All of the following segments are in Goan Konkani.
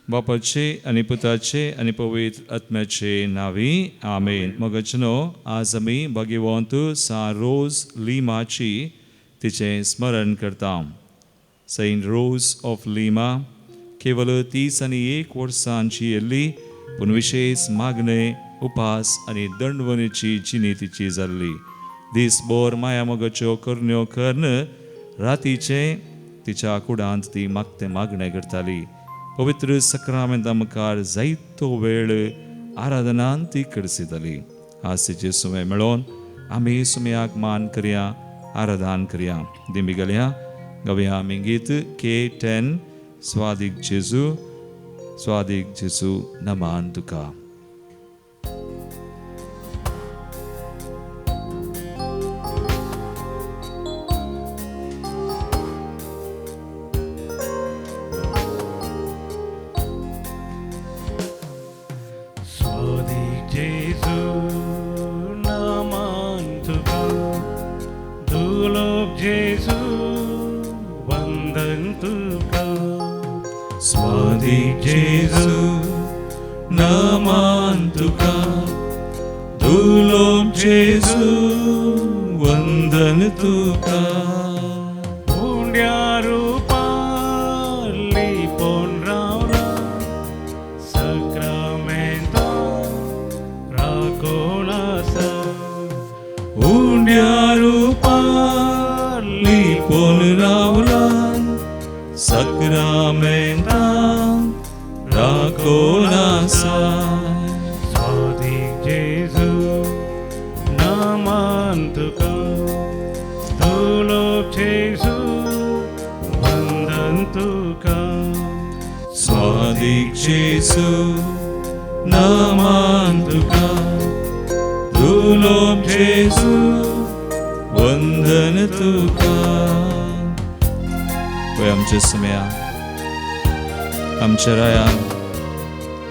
बापाचे आनी पुताचे आनी पवित्र आत्म्याचे नांवी आमेन. मगजनो आज आमी भाग्यवंत सा रोज लिमाची तिचें स्मरण करता. सेंट रोज ऑफ लिमा केवल 31 वर्सां जियेल्ली, पूण विशेश मागणें, उपास आनी दंडवणीची जिणी तिची जाल्ली. दीसभर माया मोगाच्यो करण्यो करून रातीचें तिच्या कुडांत ती मागतें मागणें करताली. पवित्र सक्रामेंता मुखार जायतो वेळ आराधनान ती करसिताली. आज तिचे सुमे मेळोवन आमी सुमयाक मान करया, आराधन करया. दिमी घालया, गावया आमी गीत K10 स्वादीक जेजू, स्वादीक जेजू नमान तुका.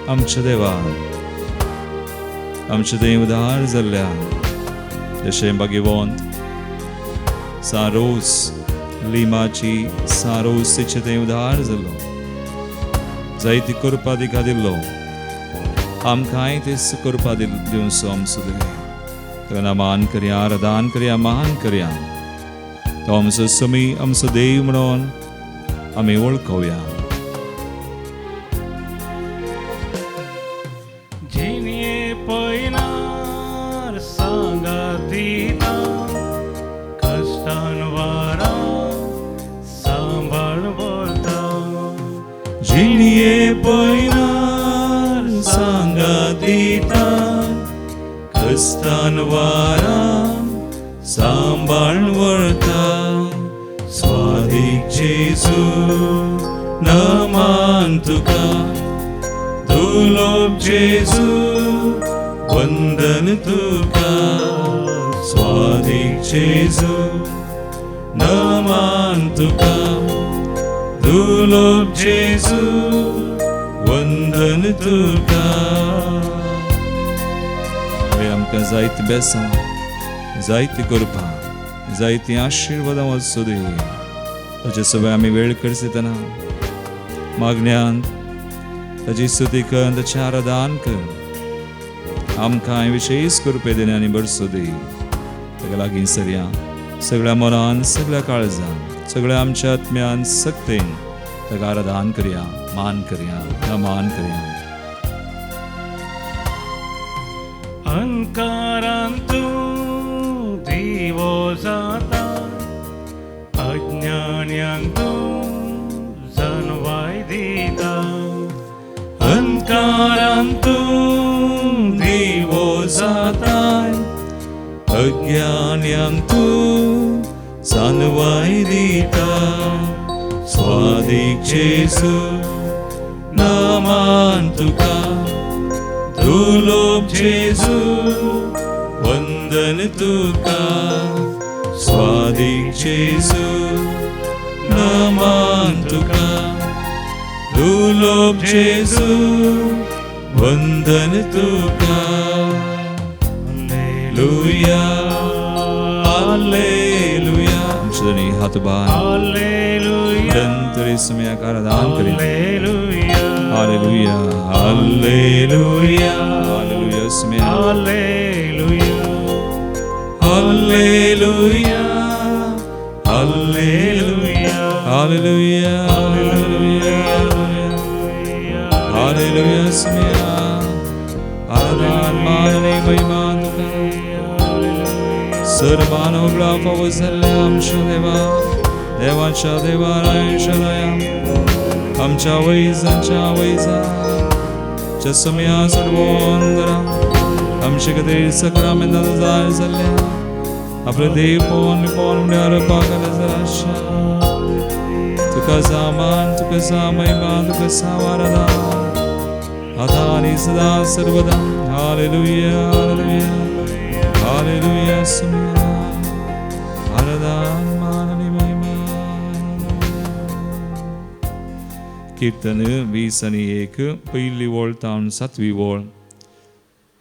आमच्या देवा, आमच्या देव उदार जाल्ल्या जशें भाग्यवंत सा रोज लिमाची सा रोज तिचे थंय उदार जाल्लो, जायती करपा दिका दिल्लो, आमकांय तेच करपा दिवचो आमचो देव. ताका मान करया, आराधन करया, मान करया. तो आमचो समी, आमचो देव म्हणून आमी वळखोवया. जायती बेसां, जायती कृपा, जायती आशिर्वादां वचूं दी. ताचे सगळे आमी वेळ करसितना मागण्यांत ताची स्तुती कर, ताचें आराधन कर. आमकां विशेश कृपे दिना आनी बरसू दी. ताका लागीं सरया सगळ्या मनान, सगळ्या काळजान, सगळ्या आमच्या आत्म्यान सक्तेन ताका आराधन करया, मान करया, नमान करया. अंकारांतू दिवो जाता, अज्ञान्यांतू जानवाय दिता. अंकारांतू दिवो जाता, अज्ञान्यांतू जानवाय दिता. स्वादीक जेजू नामान तुका, दुलोब जेजू वंदन तुका. स्वादीक जेजू नमान तुका, दुलोब जेजू वंदन तुका. हालेलुया, हालेलुया. आमचे हात बार हालेलुया, तरी सुमयाक आराधन करी. हालेलुया, Hallelujah, hallelujah, hallelujah, Sumya. Hallelujah, hallelujah, hallelujah, hallelujah, hallelujah, hallelujah, Sumya. आराधन मान आनी महिमा तुका. सर्वान उबळा फावो जाल्ल्या आमच्या देवा, देवाच्या देवा, रायाच्या राया, आमच्या वैजांच्या वैजा, चसम्या सोडवून आमचे खातीर सक्रामेंताचो जाय जाल्ल्या आपले देव पवन पवन म्हळ्यार पाकल आशा. तुका सामान, तुका सा महिमा, तुका सावारदा, आतां आनी सदा सर्वदा. हालेलुया, हालेलुया, हालेलुया, सुमिया. आराधन मान आनी महिमा. कीर्तन 21, पयली वळ तावन सातवी वळ.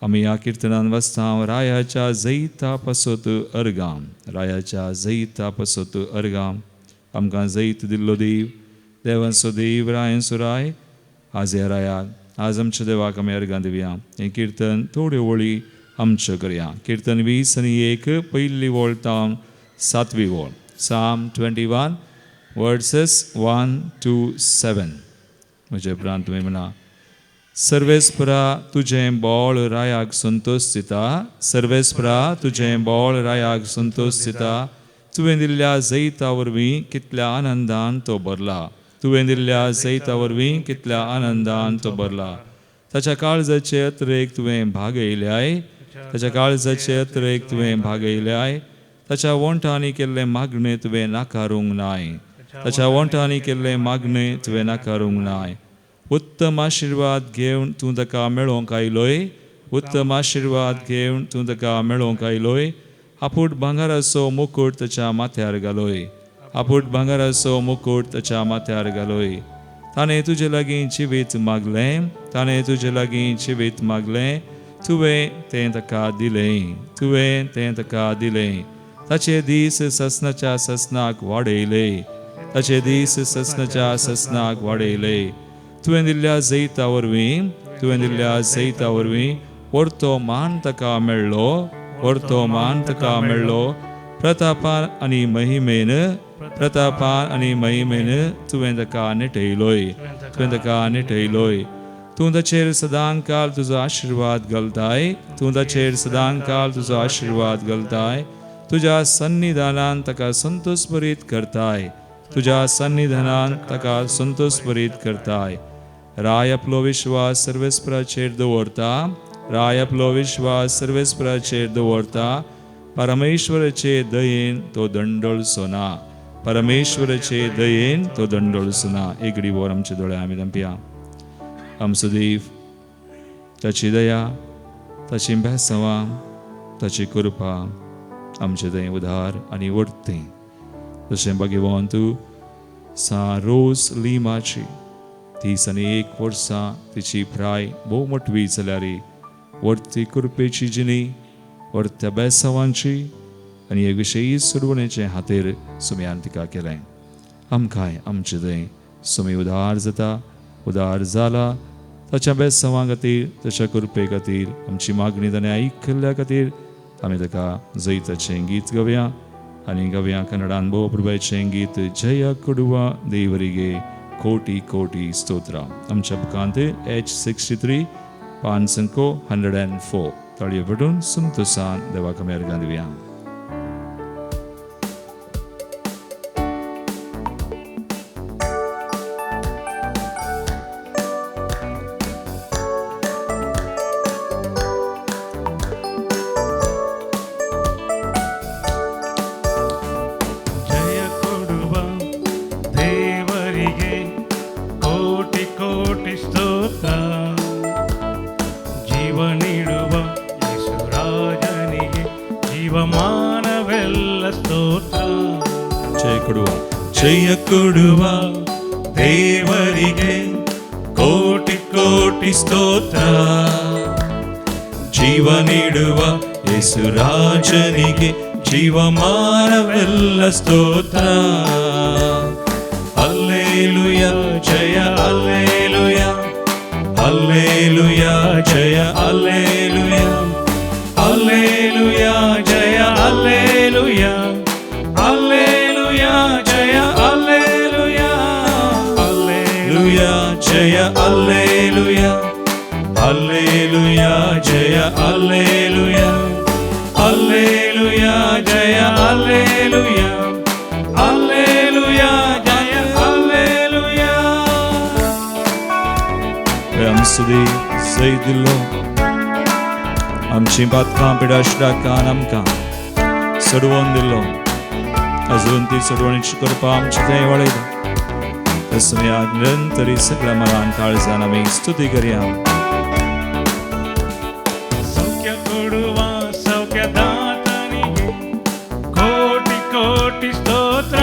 आमी ह्या किर्तनान वाचता रायाच्या जैता पासत अर्गां, रायाच्या जैता पासत अर्गां. आमकां जैत दिल्लो देव, देवांचो देव, रायांचो राय, आज ह्या रायाक, आज आमच्या देवाक आमी अर्गां दिवया. हें किर्तन थोड्यो वळी आमच्यो करया. कीर्तन 21, पयली वळ तावन सातवी वळ. Psalm 21 verses 1 to 7. म्हजे उपरांत तुमी म्हणा, सर्वेस्परा तुजें बोळ रायाक संतोश दिता, सर्वेस्परा तुजें बोळ रायाक संतोश दिता. तुवें दिल्ल्या जैता वरवीं कितल्या आनंदान तो भरला, तुवें दिल्ल्या जैता वरवीं कितल्या आनंदान तो भरला. ताच्या काळजाचे अत्रेक तुवें भागयल्याय, ताच्या काळजाचे अत्रेक तुवें भागयल्याय. ताच्या वोंठांनी केल्लें मागणें तुवें नाकारूंक नाय, ताच्या वोंठांनी केल्लें मागणें तुवें नाकारूंक नाय. उत्तम आशिर्वाद घेवन तूं ताका मेळोवंक आयलोय, उत्तम आशिर्वाद घेवन तूं ताका मेळोवंक आयलोय. आपूट भांगराचो मुकूट ताच्या माथ्यार घालोय, आपूट भांगराचो मुकूट ताच्या माथ्यार घालोय. ताणें तुजे लागीं जिवीत मागलें, ताणें तुजे लागीं जिवीत मागलें. तुवें तें ताका दिलें, तुवें तें ताका दिलें. ताचे दीस ससनाच्या ससनाक वाडयले, ताचे दीस ससनाच्या ससनाक वाडयले. तुवें दिल्ल्या जैता वरवीं, तुवें दिल्ल्या जैता वरवीं परतो मान ताका मेळ्ळो, परतो मान ताका मेळ्ळो. प्रतापान आनी महिमेन, प्रतापान आनी महिमेन तुवें ताका नेटयलोय, तुवें ताका नेटयलोय. तूं ताचेर सदांकाल तुजो आशिर्वाद घालताय, तूं ताचेर सदांकाल तुजो आशिर्वाद घालताय. तुज्या सन्निधानान ताका संतोषभरीत करताय, तुज्या सन्निधानान ताका संतोषभरीत करताय. राय आपलो विश्वास सर्वेस्पराचेर दवरता, राय आपलो विश्वास सर्वेस्पराचेर दवरता. परमेश्वराचे दयेन तो दंडळचो ना, परमेश्वराचे दयेन तो दंडळचो ना. एक वर आमचे दोळे आमी धांपया. आमचो देव, ताची दया, ताची बेसांवां, ताची कृपा आमचे थंय उदार आनी वडतें. तशें भाग्यवंत सा रोज लिमाची 31 वर्सां तिची प्राय भोव मोटवी जाल्यार वर्ती कृपेची जिणी, वर्त्या बेसांवांची आनी हे विशयी सोडवणेचे हातेर सुमयान तिका केलें. आमकांय आमचे थंय सुमी उदार जाता, उदार जाला. ताच्या बेसांवां खातीर, ताच्या कृपे खातीर, आमची मागणी ताणें आयकल्ल्या खातीर आमी ताका जैताचें गीत गावया आनी गावया कन्नडान भोव प्रभाचें गीत जय कोडुवा देवरिगे कोटी कोटी स्तोत्रां. आमच्या बुकांत H63 पांच 104. ताळयो पटून संतोषान देवाक आमी अर्घां दिवया. ಜಯ ಕೊಡುವ ದೇವರಿಗೆ ಕೋಟಿ ಕೋಟಿ ಸ್ತೋತ್ರ. ಜೀವ ನೀಡುವ ಯೇಸುರಾಜನಿಗೆ ಜೀವಮಾನವೆಲ್ಲ ಸ್ತೋತ್ರ. ಜಯ ಕೊಡುವ, ಜಯ ಕೊಡುವ ದೇವರಿಗೆ ಕೋಟಿ ಕೋಟಿ ಸ್ತೋತ್ರ. ಜೀವ ನೀಡುವ ಯೇಸುರಾಜನಿಗೆ ಜೀವಮಾನವೆಲ್ಲ ಸ್ತೋತ್ರ. ಅಲ್ಲೇಲುಯ ಜಯ ಅಲ್ಲೇಲುಯ, Alleluia Jaya alleluia alleluia Jaya alleluia alleluia Jaya alleluia alleluia Jaya alleluia. आमसुदी जय दिल्लो आमची पातकां पिडाशिडाकान आमकां सोडवून दिल्लो अजून ती सोडवणीची करपा आमची थंय वळयता तसम्याक निरंतरी सगळ्या मनान काळजान आमी स्तुती करया. ಸೌಖ್ಯ ಕೊಡುವ ಸೌಖ್ಯದಾತನಿಗೆ ಕೋಟಿ ಕೋಟಿ ಸ್ತೋತ್ರ.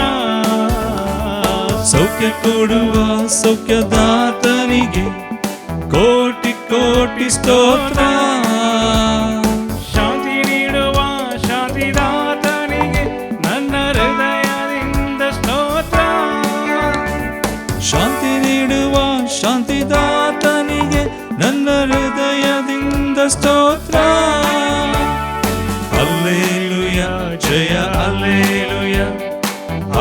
ಸೌಖ್ಯ ಕೊಡುವ ಸೌಖ್ಯದಾತನಿಗೆ ಕೋಟಿ ಕೋಟಿ ಸ್ತೋತ್ರ. ಶಾಂತಿ ನೀಡುವ ಶಾಂತಿದಾತನಿಗೆ ನನ್ನ ಹೃದಯದಿಂದ ಸ್ತೋತ್ರ. ಶಾಂತಿ ನೀಡುವ ಶಾಂತಿದಾತನಿಗೆ ನನ್ನ ಹೃದಯದಿಂದ ಸ್ತೋತ್ರ. ಅಲ್ಲೇಲುಯ ಜಯ ಅಲ್ಲೇಲುಯ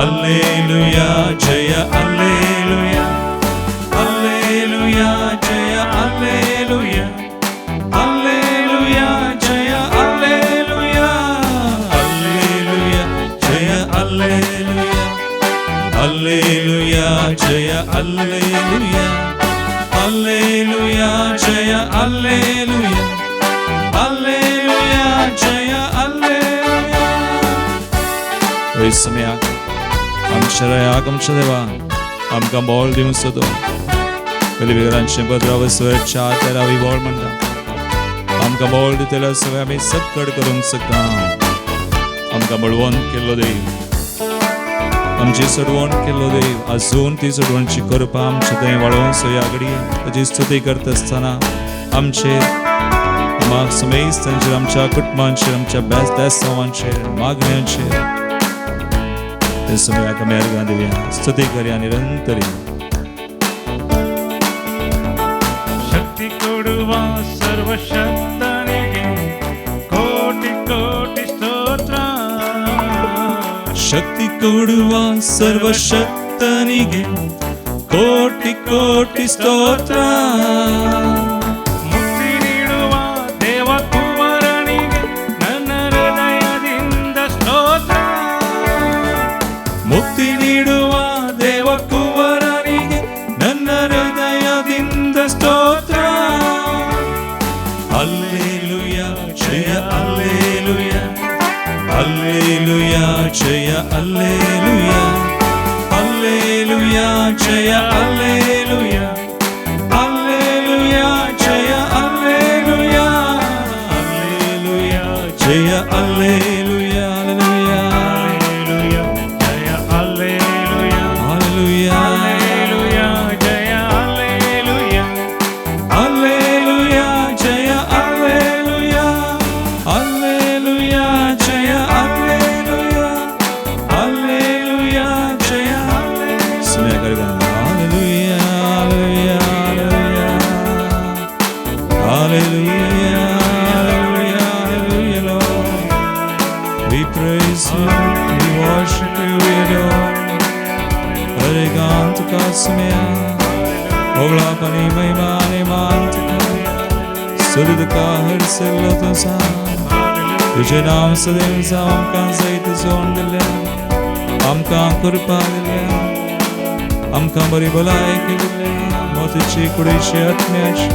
ಅಲ್ಲೇಲುಯ ಜಯ ಅಲ್ಲೇಲುಯ ಅಲ್ಲೇಲುಯ ಜಯ ಅಲ್ಲೇಲುಯ ಅಲ್ಲೇಲುಯ ಜಯ ಅಲ್ಲೇಲುಯ ಅಲ್ಲೇಲುಯ ಜಯ ಅಲ್ಲೇಲುಯ ಅಲ್ಲೇಲುಯ ಜಯ ಅಲ್ಲೇಲುಯ ಅಲ್ಲೇಲುಯ ಜಯ ಅಲ್ಲೇಲುಯ ಅಲ್ಲೇಲುಯ ಜಯ ಅಲ್ಲೇಲುಯ. समयाक आमच्या रायाक आमच्या देवा आमकां बोळ दिवंक सोदो पयलीं बिगरांचें पत्राव स्वर 4 13 बोळ म्हणटा आमकां बोळ दितल्या सगळें आमी सक्कड करूंक शकता. आमकां बळवंत केल्लो देव आमची सोडवण केल्लो देव अजून ती सोडवणची करपा आमचे थंय वाळोवन सया घडये ताची स्तुती करता आसतना आमचेर आमकां समेस्तांचेर आमच्या कुटुंबांचेर आमच्या बेस्तांवांचेर मागण्यांचेर ते समयाक आमी अर्गां दिवया स्तुती करया निरंतरी. ಶಕ್ತಿ ಕೊಡುವ ಸರ್ವಶಕ್ತನಿಗೆ ಕೋಟಿ ಕೋಟಿ ಸ್ತೋತ್ರ. ಶಕ್ತಿ ಕೊಡುವ ಸರ್ವಶಕ್ತನಿಗೆ ಕೋಟಿ ಕೋಟಿ ಸ್ತೋತ್ರ. ಮುಕ್ತಿ ನೀಡುವ ದೇವಕುಮಾರನಿಗೆ ನನ್ನ ಹೃದಯದಿಂದ ಸ್ತೋತ್ರ. ಮುಕ್ತಿ ನೀಡುವ ದೇವಕುಮಾರನಿಗೆ ನನ್ನ ಹೃದಯದಿಂದ ಸ್ತೋತ್ರ. ಅಲ್ಲೇಲುಯ ಜಯ ಅಲ್ಲೇಲುಯ ಅಲ್ಲೇಲುಯ ಜಯ ಅಲ್ಲೇಲುಯ ಅಲ್ಲೇಲುಯ ಜಯ ಅಲ್ಲೇಲುಯ ಅಲ್ಲೇಲುಯ ಜಯ ಅಲ್ಲೇಲುಯ ಅಲ್ಲೇಲುಯ ಜಯ ಅಲ್ಲೇಲುಯ ಅಲ್ಲೇಲುಯ ಜಯ ಅಲ್ಲೇಲುಯ ಅಲ್ಲೇಲುಯ ಅಲ್ಲೇಲುಯ ಜಯ ಅಲ್ಲೇಲುಯ ಅಲ್ಲೇಲುಯ ಜಯ ಅಲ್ಲೇಲುಯ ಅಲ್ಲೇಲುಯ ಜಯ ಅಲ್ಲೇಲುಯ ಅಲ್ಲೇಲುಯ ಜಯ ಸಮಯ ಕರೆಗ hallelujah hallelujah hallelujah hallelujah Lord. We praise you, we worship you, we adore you. Hare Kasmya Oglapani Mahimani Mantika Sudhika Harsilatosa तुझे नाम सदैव आमकां जैत जोड दिल्या आमकां कृपा दिल्या आमकां बरी भलायकी दिल्या मोतीची कुडीची आत्म्याची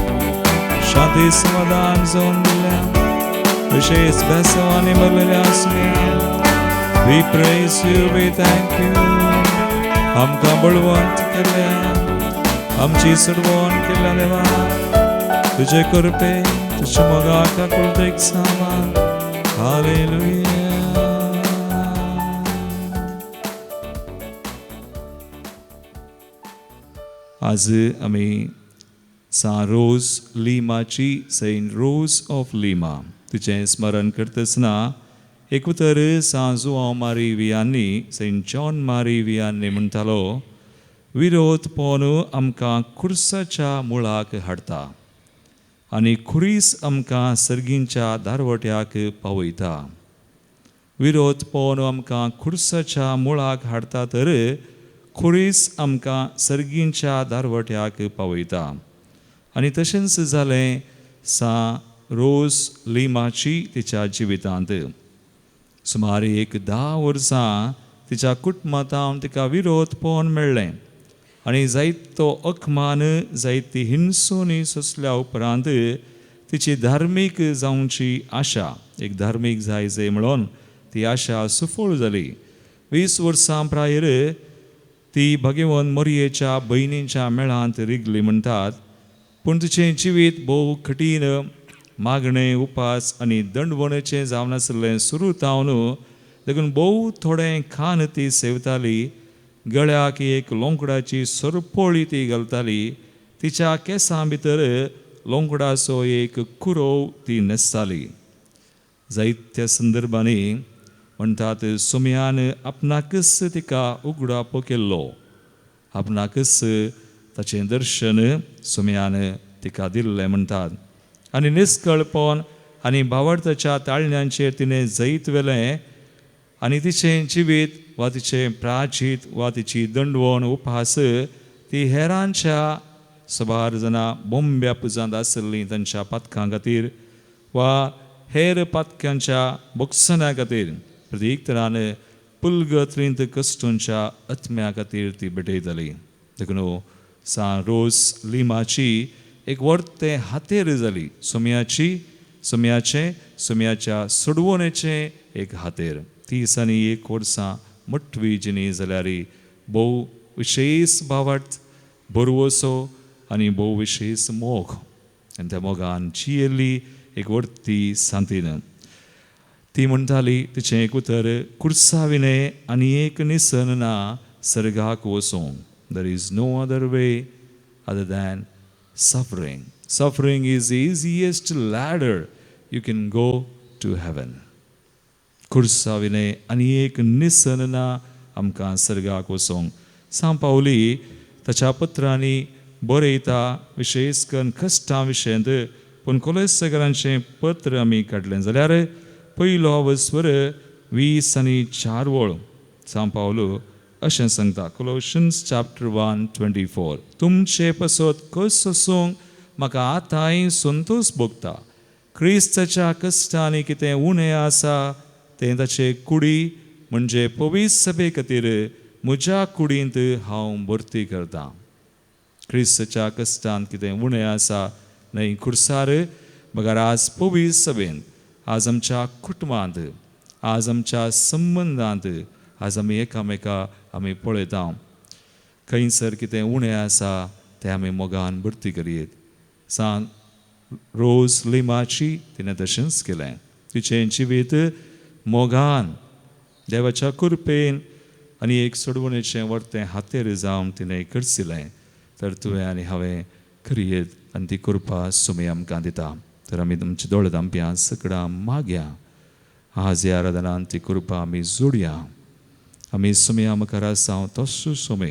शांती समाधान जोड दिल्या विशेष बेसवानी भरलेले आसुया. We praise you, we thank you. आमकां बळवंत केल्या आमची सोडवण केल्या देवा तुझे कृपे तुझ्या मोगाक आकुलतेक सामान. हालेलुया. आज आमी सा रोज लिमाची सेंट रोज ऑफ लिमा तिचें स्मरण करतना एक उतर सा जुआंव मारी वियांनी सेंट जॉन मारी वियांनी म्हणटालो विरोध पोवन आमकां खुर्साच्या मुळाक हाडटा आनी खुरीस आमकां सर्गींच्या दारवट्याक पावयता. विरोध पळोवन आमकां खुर्साच्या मुळाक हाडटा तर खुरीस आमकां सर्गींच्या दारवट्याक पावयता. आनी तशेंच जालें सां रोज लिमाची तिच्या जिवितांत. सुमार एक 10 वर्सां तिच्या कुटुंबांत तिका विरोध पळोवन मेळ्ळें आनी जायतो अकमान जायती हिंसोनी सोंसल्या उपरांत तिची धार्मीक जावची आशा, एक धार्मीक जाय जाय म्हणून ती आशा सुफळ जाली. 20 वर्सां प्रायर ती भगवंत मोरयेच्या भयणींच्या मेळांत रिगली म्हणटात. पूण तिचें जिवीत भोव कठीण, मागणें, उपास आनी दंडवणेचें जावन आशिल्लें सुरू जावन देखून भोव थोडें खाण ती सेवताली. गळ्याक एक लोंकडाची सरपळी ती घालताली. तिच्या केंसां भितर लोंकडाचो एक कुरोव ती न्हेसताली. जायत्या संदर्भांनी म्हणटात सोम्यान आपणाकच तिका उगडापो केल्लो, आपणाकच ताचें दर्शन सोम्यान तिका दिल्लें म्हणटात. आनी निस्कळपण आनी भावार्थाच्या ताळण्यांचेर तिणें जैत व्हेलें आनी तिचें जिवीत वा तिचें प्राचीत वा तिची दंडवण उपहास ती हेरांच्या सबार जाणां बोंब्या पुजांत आशिल्लीं तांच्या पातकां खातीर वा हेर पातकांच्या बोगसण्या खातीर प्रत्येक तरान पुलगत्रींत कश्टूंच्या आत्म्या खातीर ती भेटयताली. देखून सां रोज लिमाची एक वर्तें हातेर जाली, सोम्याची, सोम्याचें, सोम्याच्या सोडवणेचें एक हातेर. 31 वर्सां मटवी जिणी जाल्यार भोव विशेश भावार्थ, भरवसो आनी भोव विशेश मोग आनी त्या मोगान जियेल्ली एक वर्ती सांतीन. ती म्हणटाली तिचें एक उतर, कुर्साविणें आनी एक निसन ना सर्गाक वचूंक. There is no other way other than suffering. Suffering is the easiest ladder you can go to heaven. कुर्साविणें आनी एक निसन ना आमकां सर्गाक वचूंक. सां पावली ताच्या पत्रांनी बरयता विशेश करून कश्टां विशयांत. पूण कोलेसगरांचें पत्र आमी काडलें जाल्यार पयलो अवस्वर 20 आनी 4 वळ सां पावलो अशें सांगता. कोलोशन्स चॅप्टर 1:24, तुमचे पसत कस सोसूंक म्हाका आतांय संतोश भोगता. क्रिस्ताच्या कश्टांनी कितें उणें आसा तें ताचे कुडी म्हणजे पवित्र सभे खातीर म्हज्या कुडींत हांव भरती करतां. क्रिस्ताच्या कश्टांत कितें उणें आसा न्हय खुर्सार बगर आज पवित्र सभेंत, आज आमच्या कुटुंबांत, आज आमच्या संबंदांत, आज आमी एकामेका आमी पळयता खंयसर कितें उणें आसा तें आमी मोगान भरती करयेत. सां रोज लिमाची तिणें तशेंच केलें. तिचें जिवीत मोगान देवाच्या कृपेन आनी एक सोडवणेचें वर्तें हातेर जावन तिणें करसिलें. तर तुवें आनी हांवें करयेत आनी ती कृपा सुमी आमकां दिता. तर आमी तुमचे दोळे धांपया, सगळ्या मागया आज ह्या आराधनान ती कृपा आमी जोडया. आमी सुमया मुखार आसा तसो सुमे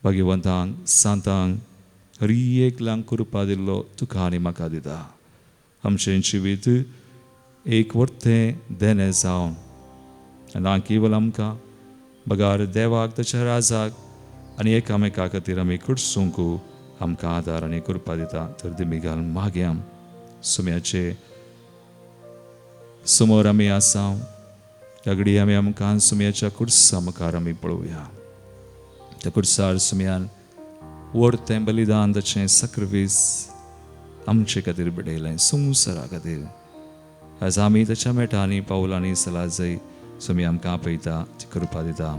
भाग्यवंतांक सांतांक हर एकल्यांक कृपा दिल्लो तुका आनी म्हाका दिता. आमचें जिवीत एक वर्तें देणें जावन ना केवल आमकां बगार देवाक ताच्या राजाक आनी एकामेका खातीर आमी कुडसूंक आमकां आदार आनी कृपा दिता. तर दिमी घाल मागया सुम्याचे समोर आमी आसा. ह्या घडी आमी आमकां सुम्याच्या कुर्सा मुखार आमी पळोवया. त्या कुर्सार सुम्यान वर्तें बलिदान ताचें सक्रिफीस आमचे खातीर भेटयलें, संवसारा खातीर. आज आमी ताच्या मेटांनी पावलांनी सला जाय सुमी आमकां आपयता, ती कृपा दिता.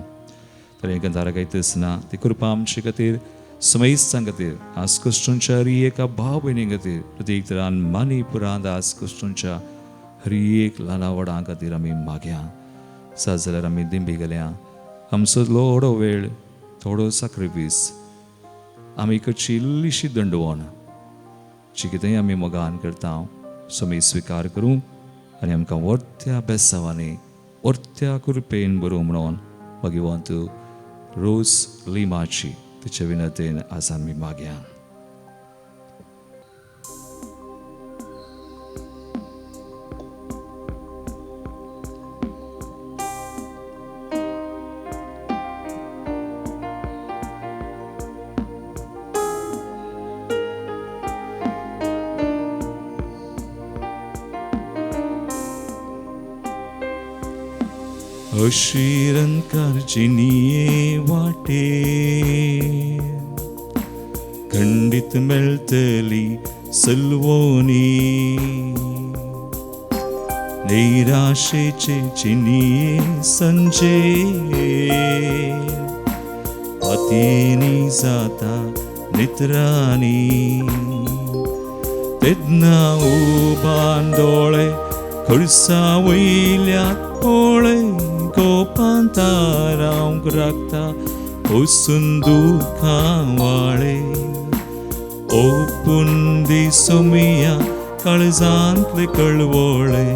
तर हें गंधारा गायतना ती कृपा आमचे खातीर, समेस्तां खातीर, आज कश्टूंच्या हर एका भाव भयणी खातीर, प्रत्येक तरान मानीपुरांत आज कश्टूंच्या हर एक ल्हाना व्हडां खातीर आमी मागया. सात जाल्यार आमी दिंबी गेल्या आमचो थोडो वेळ, थोडो साक्रिफीस, आमी करची इल्लीशी दंडवण जी कितेंय आमी मोगान करता सो आमी स्विकार करूं आनी आमकां वर्त्या बेसांवांनी वर्त्या कृपेन बरोवं म्हणून भगवंत रोज लिमाची तिचे विनंतीन आज आमी मागया. अशिरंकार जिणये वाटे खंडीत मेळटली सलवणी नैराशेचे जिणये संजे पतीनी जाता नित्राणी तेन्ना उबान दोळे खुर्सा वयल्या पोळे गोपान तारावंक राखता वसून दुखां वाळे ओपून दी सोमिया काळजांतले कळवळे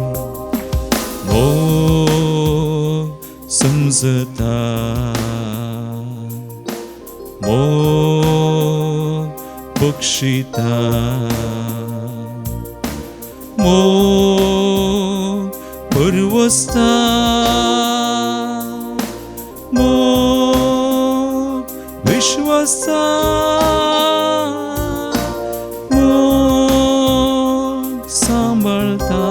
मोग समजता मोग बक्षिता मोग परवस्ता मोग विश्वस्ता मोग सांबाळता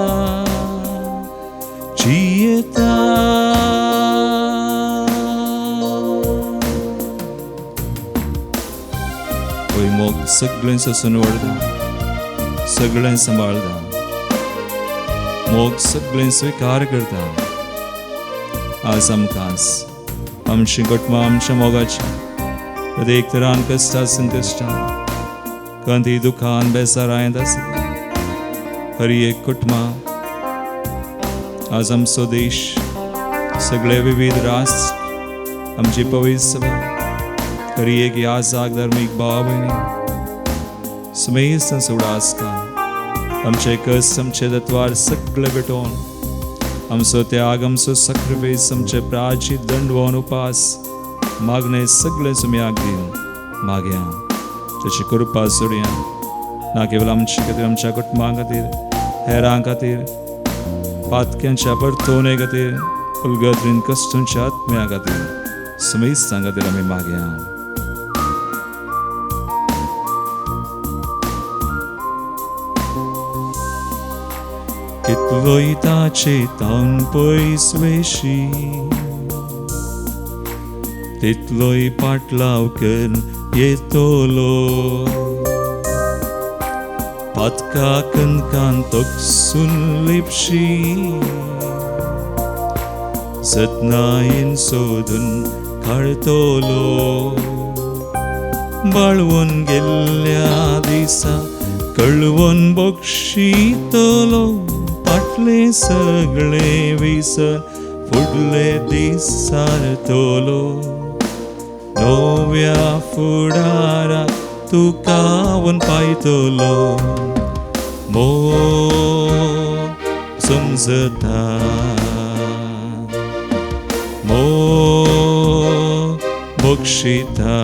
जियेता. होय मोग सगळें सोसून व्हरता, सगळें सांबाळता, मोग सगळें स्विकार करता. आज आमकां आमची कुटुंबां आमच्या मोगाची प्रत्येक तरान कश्टां संकश्टां कंती दुखान बेजारांत आसता हर एक कुटुंबां. आज आमचो देश सगळे विविध राष्ट्र आमची पवित्र सभा हर एक याजाक धर्मीक भाव भयणी समेस्त उडास आमचे कस आमचे तत्वार सगळे भेटोवन आमचो त्याग आमचो सॅक्रिफायस आमचे प्राचीत दंडवन उपास मागणे सगळे सुम्याक दिवन मागया तशी कृपा सोडया ना केवळ आमचे खातीर आमच्या कुटुंबा खातीर हेरां खातीर पातक्यांच्या परतवणे खातीर उलगत्रीन कश्टांच्या आत्म्या खातीर समेस्तां खातीर आमी मागया. कितलोय ताचे तावन पयस वेशी तितलोय पाटलाव कर येतलो पातका कणकान तकसून लिपशी जतनायेन सोदून काडतलो बाळवून गेल्ल्या दिसा कळवून बक्षितलो फाटले सगळे विसर फुडले दीस सारतलो नव्या फुडारा तुका वन पायतलो मोग समजता मोग बक्षिता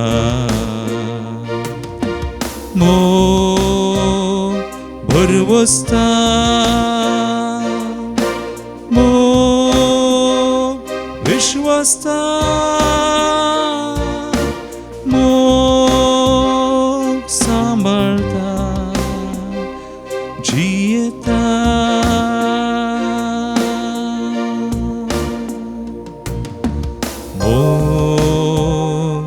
मोग भरवसता मोग विश्वस्ता मोग सांबाळता जियेता. मोग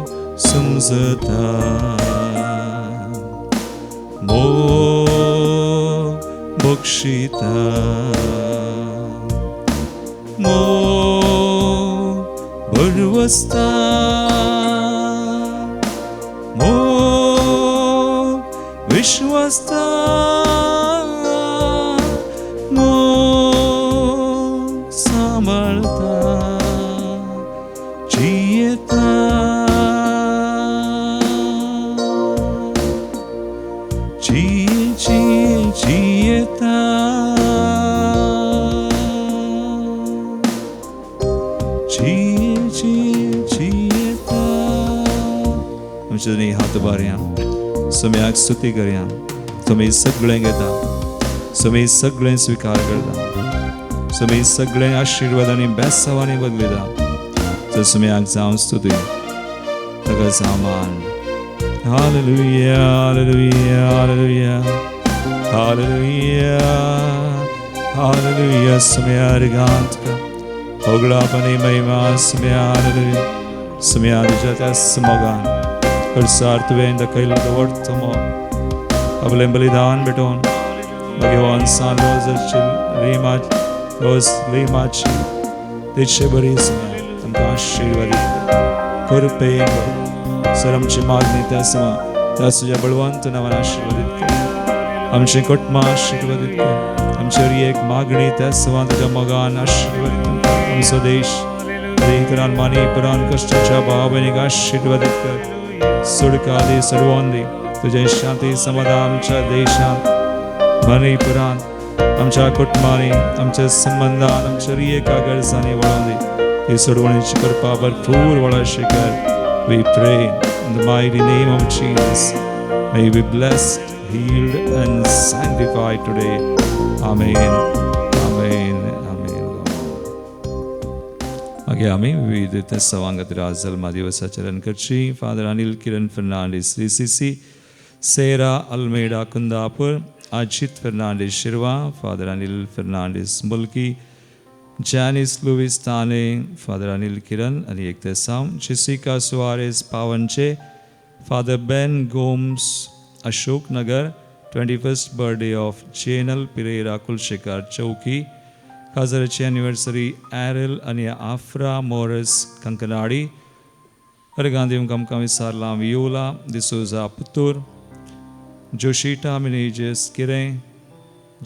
समजता मोग बक्षिता मोग भरवसता मोग विश्वस्ता मोग सांबाळता जियेता. जिये जिये जियेता जिये जिये जियेता. आमचे दोनी हात उबारया सोम्याक स्तुती करया. तुमी सगळें घेता, तुमी सगळें स्विकार करता, तुमी सगळें आशिर्वाद आनी बेसावांनी बदलिता. तर सोम्याक जावं स्तुती, ताका जावं मान. Hallelujah, hallelujah, hallelujah, hallelujah, hallelujah. Saumya अर्गांत होगडाप आनी महिमा सुम्या सुम्या तुज्या त्याच मोगान खरसार तुवें दाखयलो दवरतो मोग आपलें बलिदान भेटोवन भगवान सान रोजाची लिमा रोज लिमाची तिचे बरी सुम्या आमकां आशिर्वादीत कृपेन सर आमची मागणी त्या समा त्या तुज्या बळवंत नांवान आशिर्वादीत कर आमचें कुटुंब आशिर्वादीत कर आमचेर एक मागणी त्या समा तुज्या मोगान आशिर्वादीत कर आमचो देश देंकरान मानी परान कश्टाच्या भाव आनी आशिर्वादीत कर सुडका दी सडवोन दी तुजें शांती समाधान आमच्या देशांत मनी परान आमच्या कुटुंबांनी आमच्या संबंदान आमच्या एका गरजांनी वळोवन दी ही सोडवणीची कृपा भरपूर वळाशी कर. We pray in the mighty name of Jesus. May you be blessed, healed, and sanctified today. Amen. Amen. Amen. मागीर आमी विविध सवांगत जल्मा दिवसाचरण करची. Father Anil Kiran Fernandes DCC, Sera Almeida Kundapur, Ajit Fernandes Shirva, Father Anil Fernandes Mulki, Janice Luis Thane, Father Anil Kiran आनी एक तेसांव, Jessica Soares Pavanje, Father Ben Gomes Ashok Nagar, 21st birthday of Jenal Pereira Kulshekar Chowki, काजराची anniversary Ariel आनी आफ्रा मोरस कंकनाडी, हरगांधी आमकां विसारलां वियोला डिसोजा पुतूर, जोशिटा मिनेजस किरें,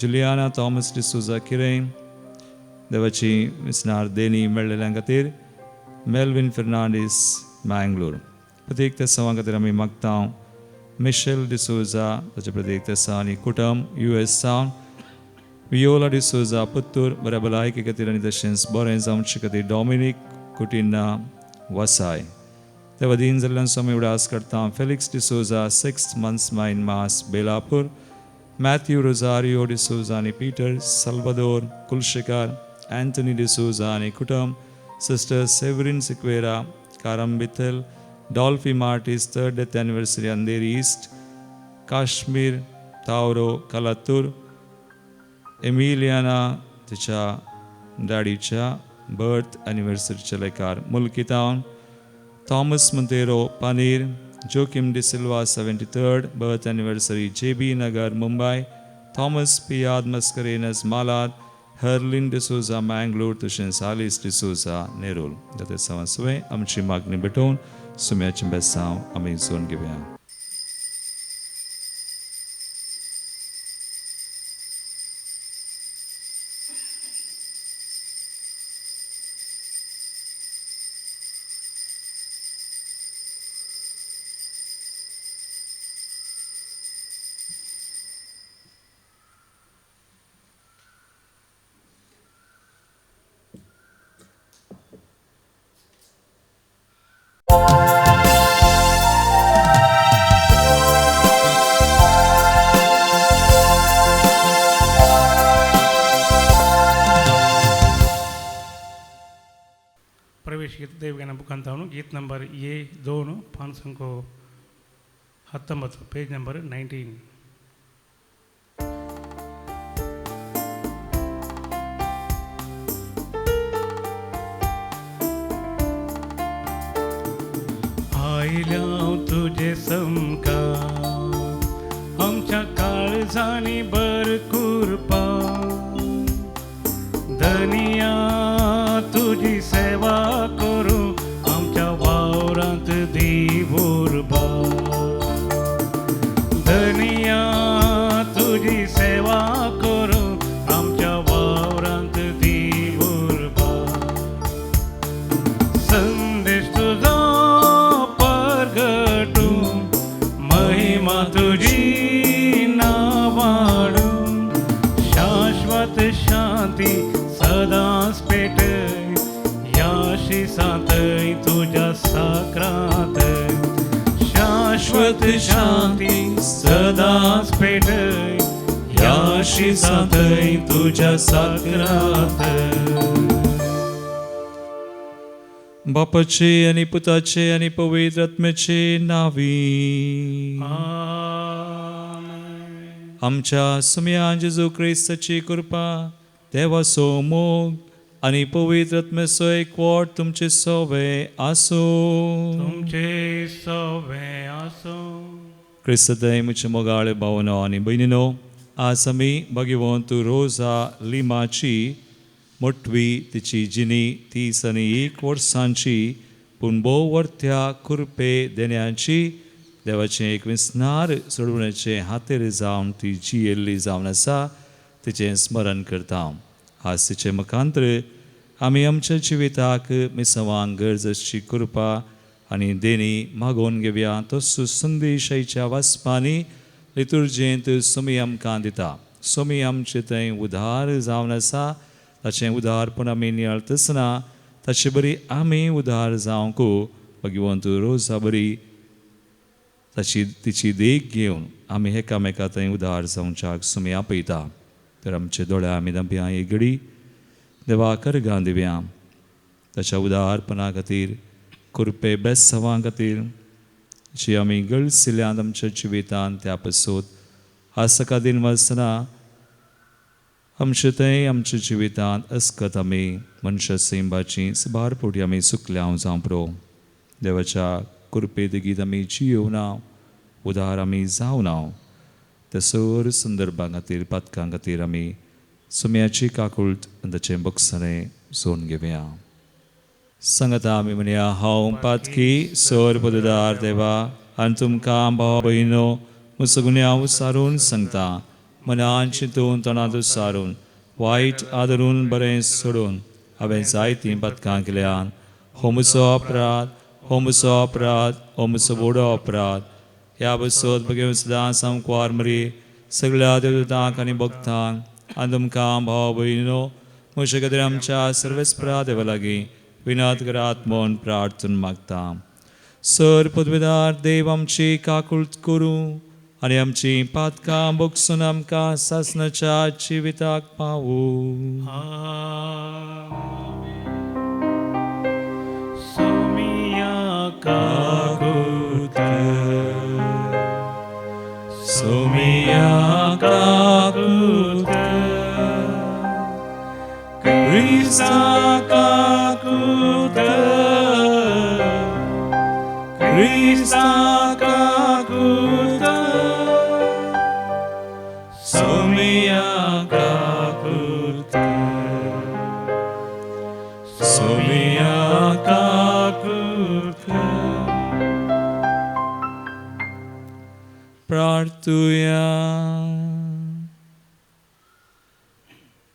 जुलियाना थॉमस डिसोजा किरें, देवाची विसनार देणी मेळ्ळेल्या खातीर मेल्विन फेर्नांडीस मँगलोर. प्रत्येक तेसांवा खातीर आमी मागता मिशेल डिसोजा ताचे प्रत्येक तेसांव आनी कुटुंब यू एस सावन, वियोला डिसोजा पुत्तूर बऱ्या भलायके खातीर आनी तशेंच बरें जावचे खातीर डॉमिनीक कुटिन्ना वसाय. देवा दीन जाल्ल्यान आमी उडास करता Felix D'Souza 6 months mine mass Belapur, Matthew Rosario D'Souza आनी पीटर साल्वादोर कुलशेकार, अँथनी डिसोजा आनी कुटुंब, sister Severin Sequeira Karambithal, Dolphy Martis 3rd death anniversary Andheri east, Kashmir Tavro Kalathur, Emiliana तिच्या डॅडीच्या birth एनिवर्सरीच्या लेखार Mulki town, Thomas Monteiro Paneer, Joachim D'Silva 73rd birth anniversary J B Nagar Mumbai, Thomas Piyad Mascarenhas Malad, Herlin D'Souza Mangalore, तशेंच आलिस डिसोजा नेरूल. जाते सवासुवें आमची मागणी भेटोवन सुम्याचें बेसांव आमी जोडून घेवया. गीत नंबर ए 2 519 पेज नंबर 19. आयल्या तुझे समका आमच्या काळजानी बर कृपा धनिया तुझी सेवा करू आमच्या वावरांत दी उर्बा धनिया तुझी सेवा करू आमच्या वावरांत दी उर्बा संदेश तुझा परगटू महिमा तुझी नावाडू शाश्वत शांती सदांच पेटय याशी सातय तुझ्या साक्रात शाश्वत शांती सदांच पेटय याशी सातय तुझ्या साक्रात. बापाचे आणि पुताचे आणि पवित्र आत्म्याचे नावी आमच्या सुम्या जेजू क्रिस्ताची कृपा, देवाचो मोग आनी पवित्र आत्म्याचो एकवट तुमचे सोवे आसूं. तुमचे सवे आसूं. क्रिस्तय म्हजे मोगाळे भावनो आनी भयणीनो, आज आमी भगवंत रोजा लिमाची मोटवी तिची जिणी 31 वर्सांची पूण भोव वर्त्या कुरपे देण्याची देवाचें एक विस्नार सोडवण्याचें हातेर जावन ती जियेल्ली जावन आसा तिचें स्मरण करता. आज तिचें मुखांत्र आमी आमच्या जिविताक मिसवांक गरज आसची कृपा आनी देणी मागोवन घेवया. तसो संदेश आयच्या वाचपांनी लितुर्जेंत सोमी आमकां दिता. सोमी आमचे थंय उदार जावन आसा. ताचें उदारपण आमी नियाळतच ना, ताचे बरी आमी उदार जावंक भगवंत रोजा बरी ताची तिची देख घेवन आमी एकामेका थंय उदार जावच्याक सोमी आपयता. तर आमचे दोळे आमी दांपया एक घडी देवा करगां दिवया ताच्या उदारपणा खातीर, कृपे बेसांवा खातीर जी आमी गळसिल्यांत आमच्या जिवितांत. त्या पसून आज सकाळ दिन वाचतना आमचे थंय आमच्या जिवितांत अस्कत आमी मनशा सैंबाची सबार पुटी आमी चुकल्या जावं प्रो देवाच्या कृपे देगीत आमी जियोवना, उदार आमी जावना. त्या सर संदर्भां खातीर, पातकां खातीर आमी सुम्याची काकूळट आनी ताचें बक्षणें जोडून घेवया. सांगता आमी म्हणया, हांव पातकी. सर पददार देवा आनी तुमकां भाव भयणो म्हजो गुन्यांव सारून सांगता. मनान चिंतून, तणांत सारून, वायट आदरून, बरें सोडून हांवें जायतीं पातकां केल्यान. हो म्हजो अपराध, हो म्हजो अपराध, हो म्हजो व्हडो अपराध. ह्या बसत बगेवन सदां सामकुवार मरी सगळ्या देवदूतांक आनी भक्तांक आनी तुमकां भाव भयणो म्हजे खातीर आमच्या सर्वेस्परा देवा लागीं विनोद करात म्हूण प्रार्थना मागता. सर पदवेदार देव आमची काकूळट करूं आनी आमची पातकां भोगसून आमकां सासणाच्या जिविताक पावूं. सोमिया काकुत, सोमिया काकुत, क्रिस्ता काकुत, क्रिस्ता काकुत, सोमिया काकुत, सोमिया काकुत. प्रार्थुया.